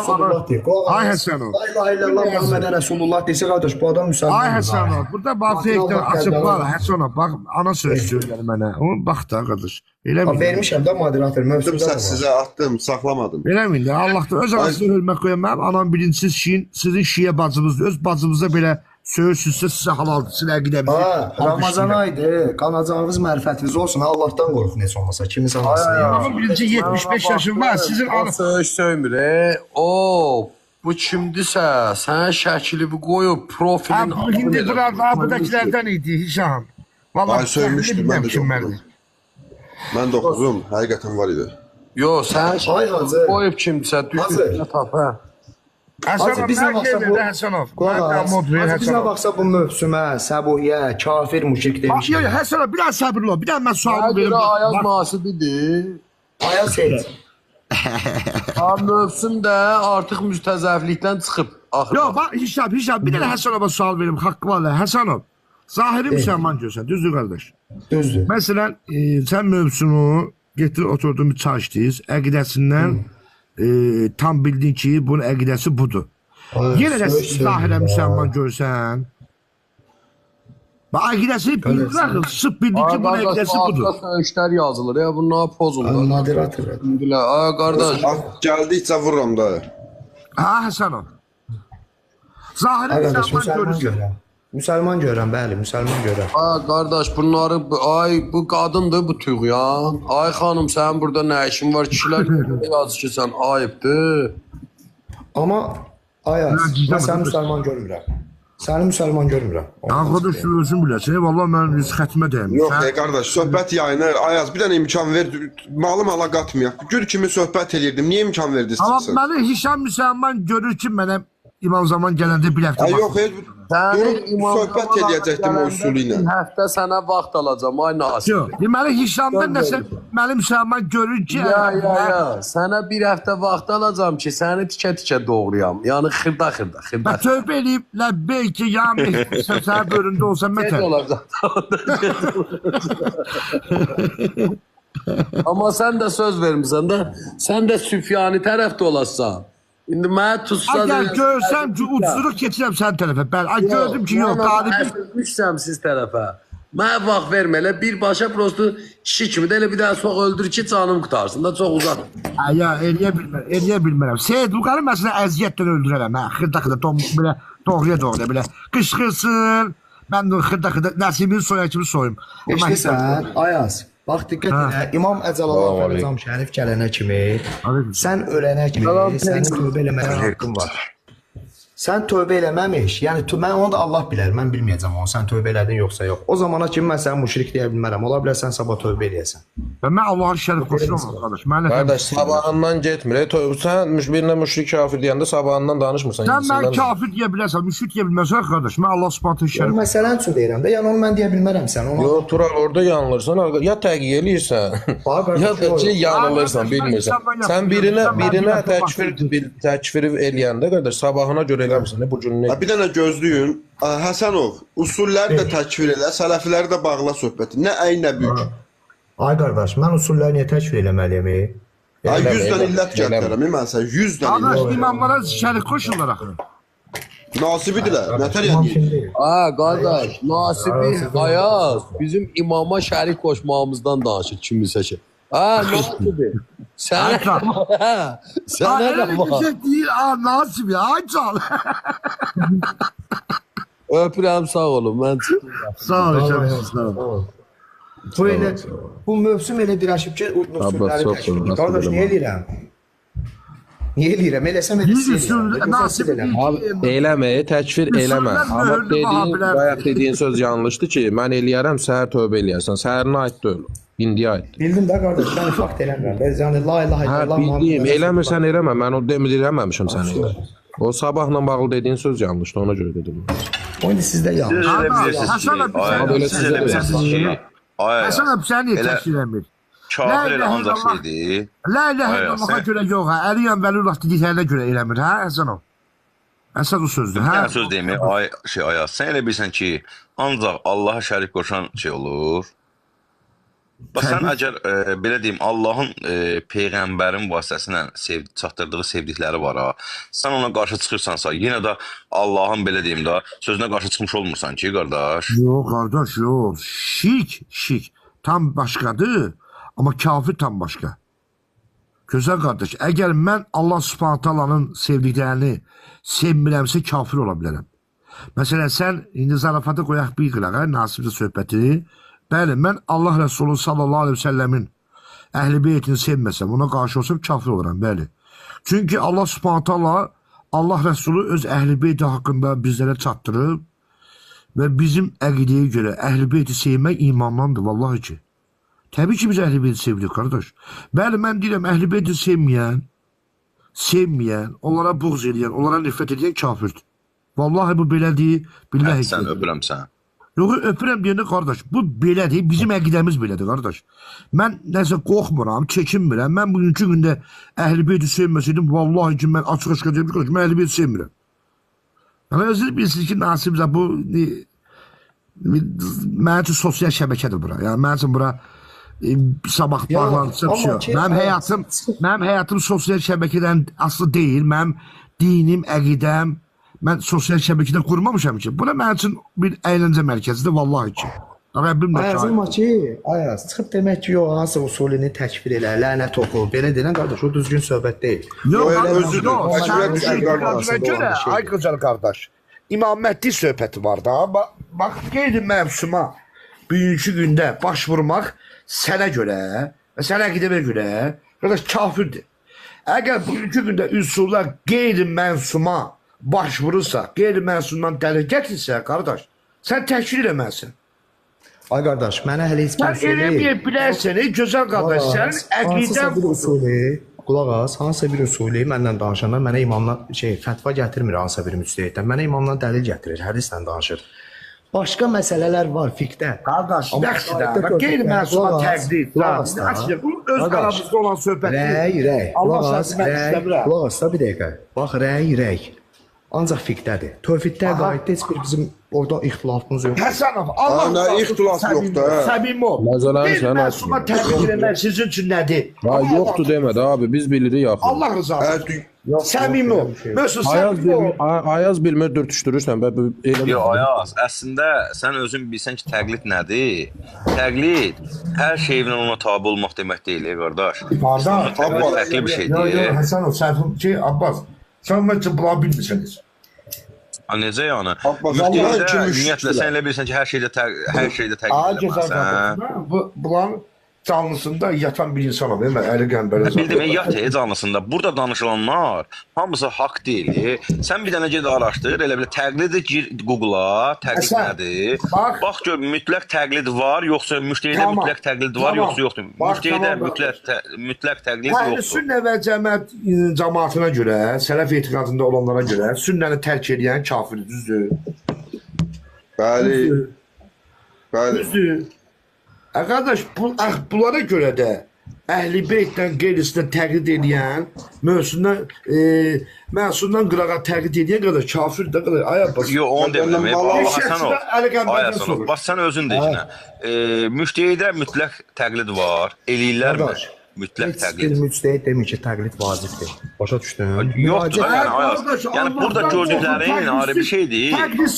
deyir. Ay Həsənov. La ilahe illallah Muhammedən Rəsulullah desə qardaş, bu adam müsəlmandır. Ay Həsənov, burada bax feyqdən açıb var. Həsənov, bax ana söz söylər mənə. Onu bax da qardaş. Eləmin. Vermişəm də moderator mövzuda. Sizə atdım, saxlamadım. Eləmin də Allahdan öz arasında hörmət qoyan mənim anam birincisi şiin, sizin şiə bacımızdır. Öz bacımıza belə söyürsünüzsə sizə halaldır, sizin əqidəmizi. Ha, Ramazan ayıdır, qanacağınız mərifətiniz olsun, Allahdan qorxun heç olmasa, kimin anasını. Anamın birinci 75 yaşı var, sizin anı... Söyüş söymür, o, bu kimdirsə, sənə şəkili bu qoyub, profilin... Ha, bu indi buradakilərdən idi, Hişam. Vallahi söymüşdüm, mən də çox. Mən də oxudum, həqiqətən var idi. Yox, sən Ay Hacı. qoyub kimsə düşüb tap, hə. Hacı biz nə vaxtsa bu Həsənov. Qulaq as. Hacı biz nə vaxtsa bu mövsümə, Səbuhiyə, kafir, müşrik demişik. Yox, Həsənov, bir dənə səbirli ol. Bir dənə mən sualımı Mənə verim. görə Ayaz Nasibidir. Ayaz heç. Ha, mövsüm də artıq müstəzəflikdən çıxıb axır. Yox, bax Hişam, Hişam, bir dənə Həsənova sual verim, haqqı var. Həsənov, zahiri müsəlman görsən, düzdür qardaş? Düzdür. Məsələn, sən mövsümü getdin oturdun bir çay içdiniz, əqidəsindən tam bildin ki, bunun əqidəsi budur. Yenə də zahirə müsəlman görsən. Bax, əqidəsini bildin axı, sırf bildin ki, bunun əqidəsi budur. Altda söyüşlər yazılır, ya bunlar pozulur. Moderator. Ay qardaş, Gəldikcə vururam da. Ha, Həsənov. Zahirə Qardaş, müsəlman müsəlman görürsən. görürəm. Müsəlman görürəm, bəli, müsəlman görürəm. Ay qardaş, bunları ay bu qadındır bu tüğyan. Ay xanım, sənin burada nə işin var? Kişilər yazır ki, sən ayıbdır. Amma Ayaz, mən səni müsəlman görmürəm. Səni müsəlman görmürəm. Qardaş, özün bilərsən. Vallahi mən heç xətrimə dəymir. Yox, ey qardaş, söhbət yayınır. Ayaz, bir dənə imkan ver. Malı mala qatmayaq. Gül kimi söhbət eləyirdim. Niyə imkan verdiniz Amma çıxsın? məni Hişam müsəlman görür ki, mənə İmam Zaman gələndə bir həftə Ay yox, heç durub söhbət eləyəcəkdim o üsulu ilə. Bir həftə sənə vaxt alacam, ay Nasib. Yox, deməli Hişamda nəsə məni müsəlman görür ki, Ya, ya, ya. Sənə bir həftə vaxt alacam ki, səni tikə-tikə doğrayam. Yəni xırda-xırda, xırda. Bə tövbə eləyib, ləbbeyk ki, ya Mehdi, sən sənin bölündə olsan Gec mətər. olar zaten. Amma sən də söz vermisən də, sən də Süfyani tərəfdə olasan. İndi mənə tutsa Əgər görsəm ki, uçsuruq keçirəm sənin tərəfə. Bəli, ay gördüm ki, yox, qalib. Əsirmişsəm siz tərəfə. Mənə vaxt vermə, elə birbaşa prosto kişi kimi də elə bir daha çox öldür ki, canım qurtarsın da çox uzat. Ay, ya, eləyə bilmərəm, eləyə bilmərəm. Seyid Vüqarı məsələn əziyyətlə öldürərəm, hə, xırda-xırda, belə doğruya-doğruya belə qışqırsın. Mən də xırda-xırda Nəsimin soyan kimi soyum. Eşidirsən, Ayaz. Bax diqqət elə. İmam Əcəlallah Fərəcam Şərif gələnə kimi, sən ölənə kimi sənin tövbə eləməyə haqqın var. Sən tövbə eləməmiş, yəni mən onu da Allah bilər, mən bilməyəcəm onu. Sən tövbə elədin yoxsa yox. O zamana kimi mən səni müşrik deyə bilmərəm. Ola bilər sən sabah tövbə eləyəsən. Və mən Allahın şərif qoşuram qardaş. Mən Qardaş, sabahından getmir. Sən birinə müşrik kafir deyəndə sabahından danışmırsan. Sən mən kafir deyə bilərsən, müşrik deyə bilməzsən qardaş. Mən Allah Subhanahu şərif. Məsələn üçün deyirəm də, yəni onu mən deyə bilmərəm sən. Ona... Yox, Tural, orada yanılırsan. Ya təqiyyə eləyirsən, ya da ki yanılırsan, bilmirsən. Sən birinə təkfir eləyəndə qardaş, sabahına görə eləmirsən, bu gün nə? Bir dənə gözləyin. Həsənov, usulləri də təkfir elə, sələfiləri də bağla söhbəti. Nə əy, nə bük. Ay qardaş, mən usulləri niyə təkfir eləməliyəm? Ay 100 dənə illət gətirərəm, mən sənə 100 dənə illət. Qardaş, imamlara şərik qoşurlar axı. Nasibidirlər, nətər yəni? Ha, qardaş, Nasibi Ayaz bizim imama şərik qoşmağımızdan danışır kimisə ki. Ha, Nasibi. Sənə sənə də var. Şey deyir, ha, Nasibi, ay can. Öpürəm, sağ olun. Mən çıxdım. Sağ olun, sağ olun. Bu elə bu mövsüm elə dirəşib ki, mövsümləri təkfir. Qardaş, niyə eləyirəm? Niyə eləyirəm? Eləsəm elə eləyirəm. Abi, eləmə, təkfir eləmə. Amma dediyin, bayaq dediyin söz yanlışdır ki, mən eləyərəm, səhər tövbə eləyərsən. Səhərinə aid deyil, indiyə aiddir. Bildim də qardaş, mən fakt eləmirəm. Yəni la ilaha illallah. Hə, bildiyim, eləmirsən eləmə. Mən o demirəməmişəm sənə elə. O sabahla bağlı dediyin söz yanlışdır, ona görə dedim. O indi sizdə yanlış. Siz elə bilirsiniz ki, siz elə bilirsiniz ki, Həsən abi, sən niyə təkfir eləmir? Kafir elə ancaq şeydir. La ilahe illallaha görə yox, hə. Əliyən Vəlullah dediklərinə görə eləmir, hə, Həsənov? Əsas o sözdür, hə? Bir dənə söz deyim, ay, şey, Ayaz, sən elə bilirsən ki, ancaq Allaha şərik qoşan şey olur. Bax, sən əgər, belə deyim, Allahın Peyğəmbərin vasitəsilə çatdırdığı sevdikləri var, ha, sən ona qarşı çıxırsansa, yenə də Allahın, belə deyim də, sözünə qarşı çıxmış olmursan ki, qardaş. Yox, qardaş, yox. Şirk, şirk tam başqadır, amma kafir tam başqa. Gözəl qardaş, əgər mən Allah Subhanahu taalanın sevdiklərini sevmirəmsə, kafir ola bilərəm. Məsələn, sən indi zarafatı qoyaq bir qırağa, Nasiblə söhbəti. Bəli, mən Allah Rəsulü sallallahu aleyhi ve səlləmin əhl-i beytini sevməsəm, ona qarşı olsam kafir oluram, bəli. Çünki Allah Subhanahu taala Allah Rəsulü öz əhl-i beyti haqqında bizlərə çatdırıb və bizim əqidəyə görə əhl-i beyti sevmək imandandır, vallahi ki. Təbii ki, biz Əhl-i Beyti sevirik, qardaş. Bəli, mən deyirəm, Əhl-i Beyti sevməyən, onlara buğz eləyən, onlara nifrət edən kafirdir. Vallahi bu belədir, billahi Sən öpürəm sən. Yox, öpürəm deyəndə qardaş, bu belədir, bizim əqidəmiz belədir qardaş. Mən nəsə qorxmuram, çəkinmirəm. Mən bugünkü gündə Əhl-i Beyti sevməsəydim, vallahi ki, mən açıq-aşkar deyirəm ki, qardaş, mən Əhl-i Beyti sevmirəm. Yəni özünüz bilirsiniz ki, Nasib bu mənim üçün sosial şəbəkədir bura. Yəni mənim üçün bura sabah bağlansa bir şey yox. Mənim həyatım sosial şəbəkədən asılı deyil. Mənim dinim, əqidəm, mən sosial şəbəkədə qurmamışam ki. Bura mənim üçün bir əyləncə mərkəzidir, vallahi ki. Rəbbim də Ayaz, şahid. amma ki, Ayaz, çıxıb demək ki, yox, hansısa usulini təkfir elə, lənət oxu, belə deyilən qardaş, o düzgün söhbət deyil. Yox, özüdür. Sənin etiqadına görə, ay gözəl qardaş, İmam Məhdi söhbəti var da. Bax, qeyri-məmsuma bugünkü gündə baş vurmaq sənə görə və sənə əqidəmə görə, qardaş, kafirdir. Əgər bugünkü gündə üsullar qeyri-mənsuma baş vurursa, qeyri-mənsumdan dəlil gətirsə, qardaş, sən təkfir eləməlisən. Ay qardaş, mənə hələ heç bir Sən usulü... eləməyə bilərsən, ey gözəl qardaş, sənin əqidən bir usulü, qulaq as, hansısa bir usulü mənlə danışanda mənə imamdan fətva gətirmir hansısa bir müctəhiddən. Mənə imamdan dəlil gətirir, hədislə danışır. Başqa məsələlər var fiqhdə. Qardaş, yaxşı da, bax, qeyri-mənsuma təqlid. Bu öz aramızda olan söhbətdir. Rəy, rəy. Allah səni mən istəmirəm. Qulaq as da bir dəqiqə. Bax, rəy, rəy. Ancaq fiqhdədir. Tövhiddə, əqaiddə heç bir bizim orada ixtilafımız yoxdur. Həsənov, Allah ixtilaf yoxdur. Səmimi ol. Qeyri-mənsuma təqlid eləmək sizin üçün nədir? Ha, yoxdur demədi abi, biz bilirik axı. Allah rızası üçün. Səmimi ol. Möhsün, səmimi ol. Ayaz bilmir, dürtüşdürürsən. Yox, Ayaz, əslində sən özün bilsən ki, təqlid nədir? Təqlid hər şeylə ona tabi olmaq demək deyil, qardaş. Pardon. Təqlid fərqli bir şeydir. Yox, Həsənov, səhvim ki, Abbas, sən məncə bunları bilmirsiniz. Necə yəni? Müftiyədə ümumiyyətlə sən elə bilirsən ki, hər şeydə təqlid eləməlisən. Bunların canlısında yatan bir insanam, mən Əli Qəmbərin. Bildim, yat canlısında. Burada danışılanlar hamısı haqq deyil. Sən bir dənə ged araşdır, elə belə təqlidi gir Google-a, təqlid nədir? Bax gör, mütləq təqlid var, yoxsa müştəhidə mütləq təqlid var, yoxsa yoxdur. Müştəhidə mütləq təqlid yoxdur. Əhl-i sünnə və cəmaatına görə, sələf etiqadında olanlara görə sünnəni tərk edən kafir, düzdür? Bəli. Bəli. Düzdür. Qardaş, bunlara görə də Əhl-i Beytdən qeyrisinə təqlid eləyən, Məsumdan qırağa təqlid eləyən qədər kafir də qədər ay Abbas. Yox, onu demirəm. Həsənov, bax sən özün deyirsən. Müştəhidə mütləq təqlid var, eləyirlərmi? Mütləq təqlid. Heç bir müctəhid demir ki, təqlid vacibdir. Başa düşdün? Yoxdur, yəni Ayaz. Yəni burada gördüklərin ayrı bir şeydir,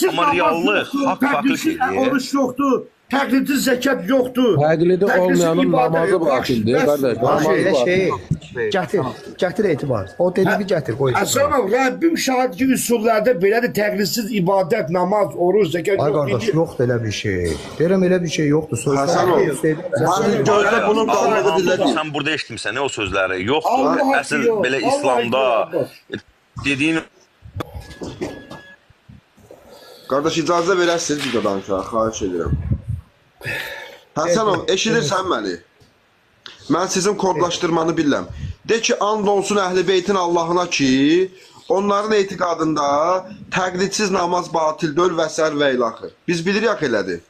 amma reallıq, haqq farklı şeydir. Oruç yoxdur. Təqlidsiz zəkat yoxdur. Təqlidi olmayanın namazı batildir, qardaş. Elə şey, gətir etibar. O dediyi gətir, qoy. Həsənov, Rəbbim şahid ki, üsullarda belədir, təqlidsiz ibadət, namaz, oruc, zəkat yoxdur. Ay qardaş, yoxdur elə bir şey. Deyirəm, elə bir şey yoxdur. Həsənov, sən gözlə bunun qalmağı dillə deyil. Sən burada eşitmirsən, o sözləri. Yoxdur, əsl belə İslamda dediyin... Qardaş, icazə verəsiniz bir də danışaq, xahiş edirəm. Həsənov, eşidirsən məni? Mən sizin kodlaşdırmanı bilirəm. De ki, and olsun Əhl-i Beytin Allahına ki, onların etiqadında təqlidsiz namaz batil deyil və sər və ilaxır. Biz bilirik axı elədir.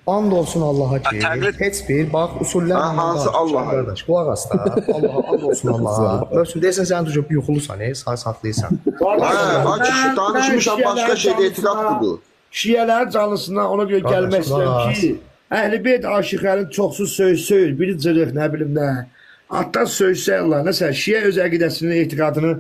And olsun Allaha ki, heç bir, bax, usullər... Hansı Allaha? Qardaş, qulaq as da, Allaha, and olsun Allaha. Mövsüm, deyəsən, sən durub yuxulusan, say saxlayırsan. Hə, kişi, danışmışam, başqa şeydə etiqad budur. Şiələrin canlısından ona görə gəlmək istəyirəm ki, Əhl-i Beyt aşiqərin çoxsu söyür, biri cırıq, nə bilim nə. Hatta söysə Allah, nəsə, şiə öz əqidəsinin, etiqadını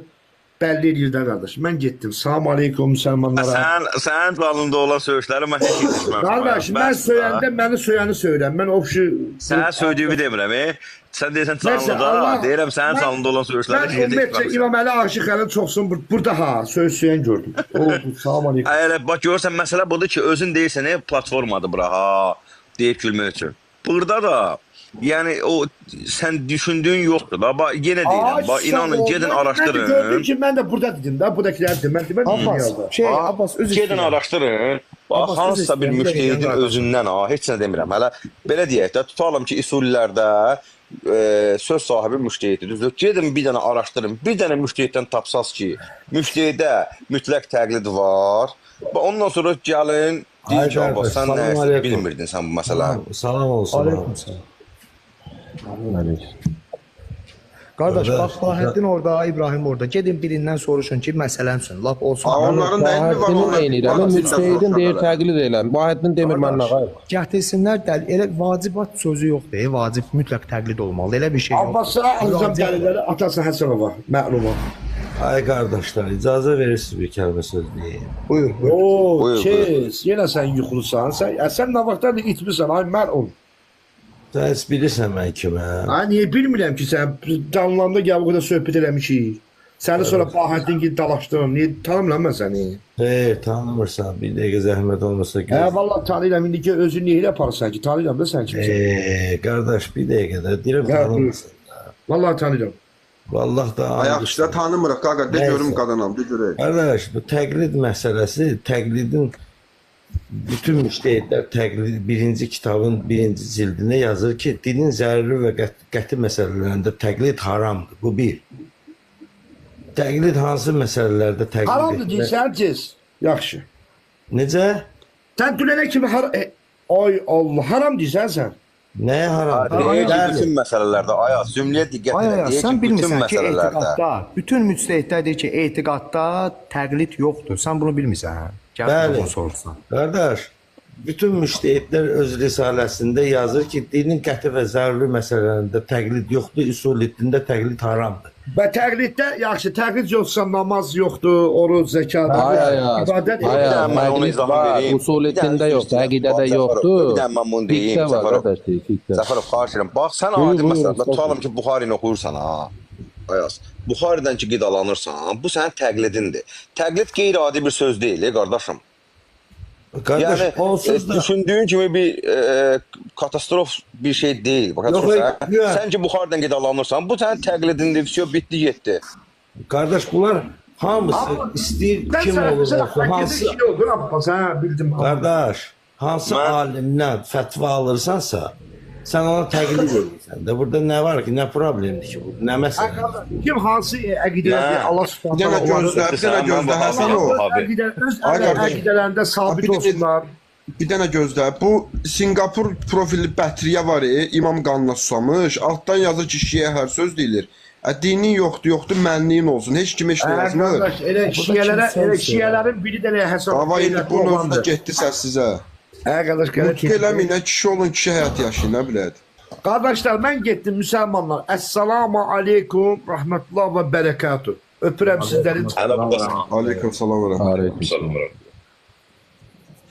bəlli eləyir də qardaş. Mən getdim. Salam aleykum müsəlmanlara. Sənin canlında olan söyüşləri mən heç yetişməmişəm. Qardaş, mən söyəndə məni söyəni söyləm. Mən o kişi... Sənə söydüyümü demirəm, Sən deyirsən canlıda, deyirəm sənin canlıda olan söyüşləri heç Mən ümumiyyətcə yetişməmişəm. İmam Əli Aşiqənin çoxsunu burada ha, söyüş söyləyən gördüm. Oldu, salam aleykum. Əgər, bax görürsən, məsələ budur ki, özün deyirsən, platformadır bura, ha, deyib gülmək üçün. Burada da Yəni o sən düşündüyün yoxdur da. Bax yenə deyirəm, bax inanın gedin Mən də araşdırın. gördüm ki, mən də burada dedim də, buradakıları dedim. Mən Abbas, şey, Abbas üzr Gedin istəyirəm. araşdırın. Bax Abbas, üzr hansısa bir istəyirəm, bir dəqiqə müştehidin qardaş. özündən ha, heç nə demirəm. Hələ belə deyək də, tutalım ki, üsullərdə söz sahibi müştehiddir. Düzdür? Gedin bir dənə araşdırın. Bir dənə müştehiddən tapsaz ki, müştehidə mütləq təqlid var. Bax ondan sonra gəlin deyin Ay ki, Abbas qardaş, sən salam nə aleykum. bilmirdin sən bu məsələni. Salam olsun. Aleyküm salam. Qardaş, bax Bahəddin orada, İbrahim orada. Gedin birindən soruşun ki, məsələn üçün, lap olsun. Ha, onların nə ilmi var? Bahəddinin Onlar neynirəm? Müçtehidin deyir təqlid eləm. Bahəddin demir mən Qardaş, nağayım. gətirsinlər dəl elə vacibat sözü yoxdur. Vacib mütləq təqlid olmalıdır. Elə bir şey yoxdur. Abbas'a alacağım Müraciət var. dəlilləri atası Həsənova məlumat. Ay qardaşlar, icazə verirsiniz bir kəlmə söz deyim. Buyur, buyur. Oo, Buyur, buyur. kes, yenə sən yuxulusan. Sən nə vaxtdan itmisən, ay məlun. Sən heç bilirsən mən kiməm? Ha, niyə bilmirəm ki, sən canlanda gəlib o qədər söhbət eləmişik. Səni sonra Bahəddin ki dalaşdım. Niyə tanımıram mən səni? Xeyr, tanımırsan. Bir dəqiqə zəhmət olmasa Hə, göz. vallahi tanıyıram. İndi ki özün niyə elə aparırsan ki? Tanıyıram da sən kimsən. Qardaş, bir dəqiqə də deyirəm Hə, buyur. tanımırsan. Vallahi tanıyıram. Vallah da Ayaq üstə tanımırıq qaqa, de görüm Nəysə. qadınam, de görək. Qardaş, bu təqlid məsələsi, təqlidin bütün müştehidlər təqlid birinci kitabın birinci cildində yazır ki, dinin zəruri və qəti məsələlərində təqlid haramdır. Bu bir. Təqlid hansı məsələlərdə təqlid Haramdır etmək? deyirsən, tez. Yaxşı. Necə? Sən dünənə kimi ay Allah, haram deyirsən sən. Nəyə haram? Deyir ki, Bəli. bütün məsələlərdə Ayaz cümləyə diqqət Ay elə. ay, Deyir sən ki, bütün bilmirsən ki, məsələlərdə. etiqadda, bütün müctehidlər deyir ki, etiqadda təqlid yoxdur. Sən bunu bilmirsən. Gəl Bəli. bunu soruşsan. Qardaş, bütün müştehidlər öz risaləsində yazır ki, dinin qəti və zəruri məsələlərində təqlid yoxdur, üsul-dində təqlid haramdır. Və təqliddə yaxşı, təqlid yoxsa namaz yoxdur, oruc, zəkat, Ay Ayaz, ibadət ay Bir Ayaz, dənə mən onu təqlid izahını var, vereyim. Bir dənə usul-dində üzr yox, istəyirəm. əqidədə Bax, Səfərov, yoxdur. bir dənə mən bunu deyim, Fiqhdə var Səfərov. qardaş, deyir, fiqhdə. Səfərov, xahiş edirəm. Bax, sən Buyur, adi buyur, məsələ, tutalım estağfurullah. ki, Buxarini oxuyursan ha. Ayaz, Buxaridən ki qidalanırsan, bu sənin təqlidindir. Təqlid qeyri-adi bir söz deyil, qardaşım. Qardaş, Yəni onsuz da düşündüyün kimi bir katastrof bir şey deyil. Başa Yox, düşürsən? yox. Sən ki Buxaridən qidalanırsan, bu sənin təqlidindir. Vəsiyo bitdi, getdi. Qardaş, bunlar hamısı istəyir Sən kim sən olur sən olsun, hansı hansı oldu Abbas, hə, bildim. qardaş, hansı Mən alimdən fətva alırsansa, sən ona təqlid edirsən də. Burada nə var ki, nə problemdir ki, bu? Nə Hə, məsələdir? qardaş, kim hansı əqidələrdə Nə? Allah Bir Subhanahu dənə onları gözlə, bir dənə Sən mən gözlə Vahabiyəm, Həsənov. öz Vahabi. əqidə öz Ay qardaş, əqidələrində ha, sabit bir dənə olsunlar. bir dənə gözlə. Bu Sinqapur profilli bətriyə var, imam qanına susamış. Altdan yazır ki, şiə hər söz deyilir. Dinin yoxdur, yoxdur, mənliyin olsun. Heç kim heç nə Hə, yazmır. qardaş, elə Burada şiələrə, kim elə sənsə? şiələrin biri də elə Həsən Dava indi qeyrətli bunun özü də oğlandır. getdi səssizə. Hə, qardaş, qələt Nutq eləməyin, kişi olun, kişi həyatı yaşayın, nə bilək. Qardaşlar, mən getdim müsəlmanlar. Əssalamu aleykum, rəhmətullah və bərəkatuh. Öpürəm sizləri. Hələ bu da Aleyküm salam və rəhmətullah. Aleyküm. salam.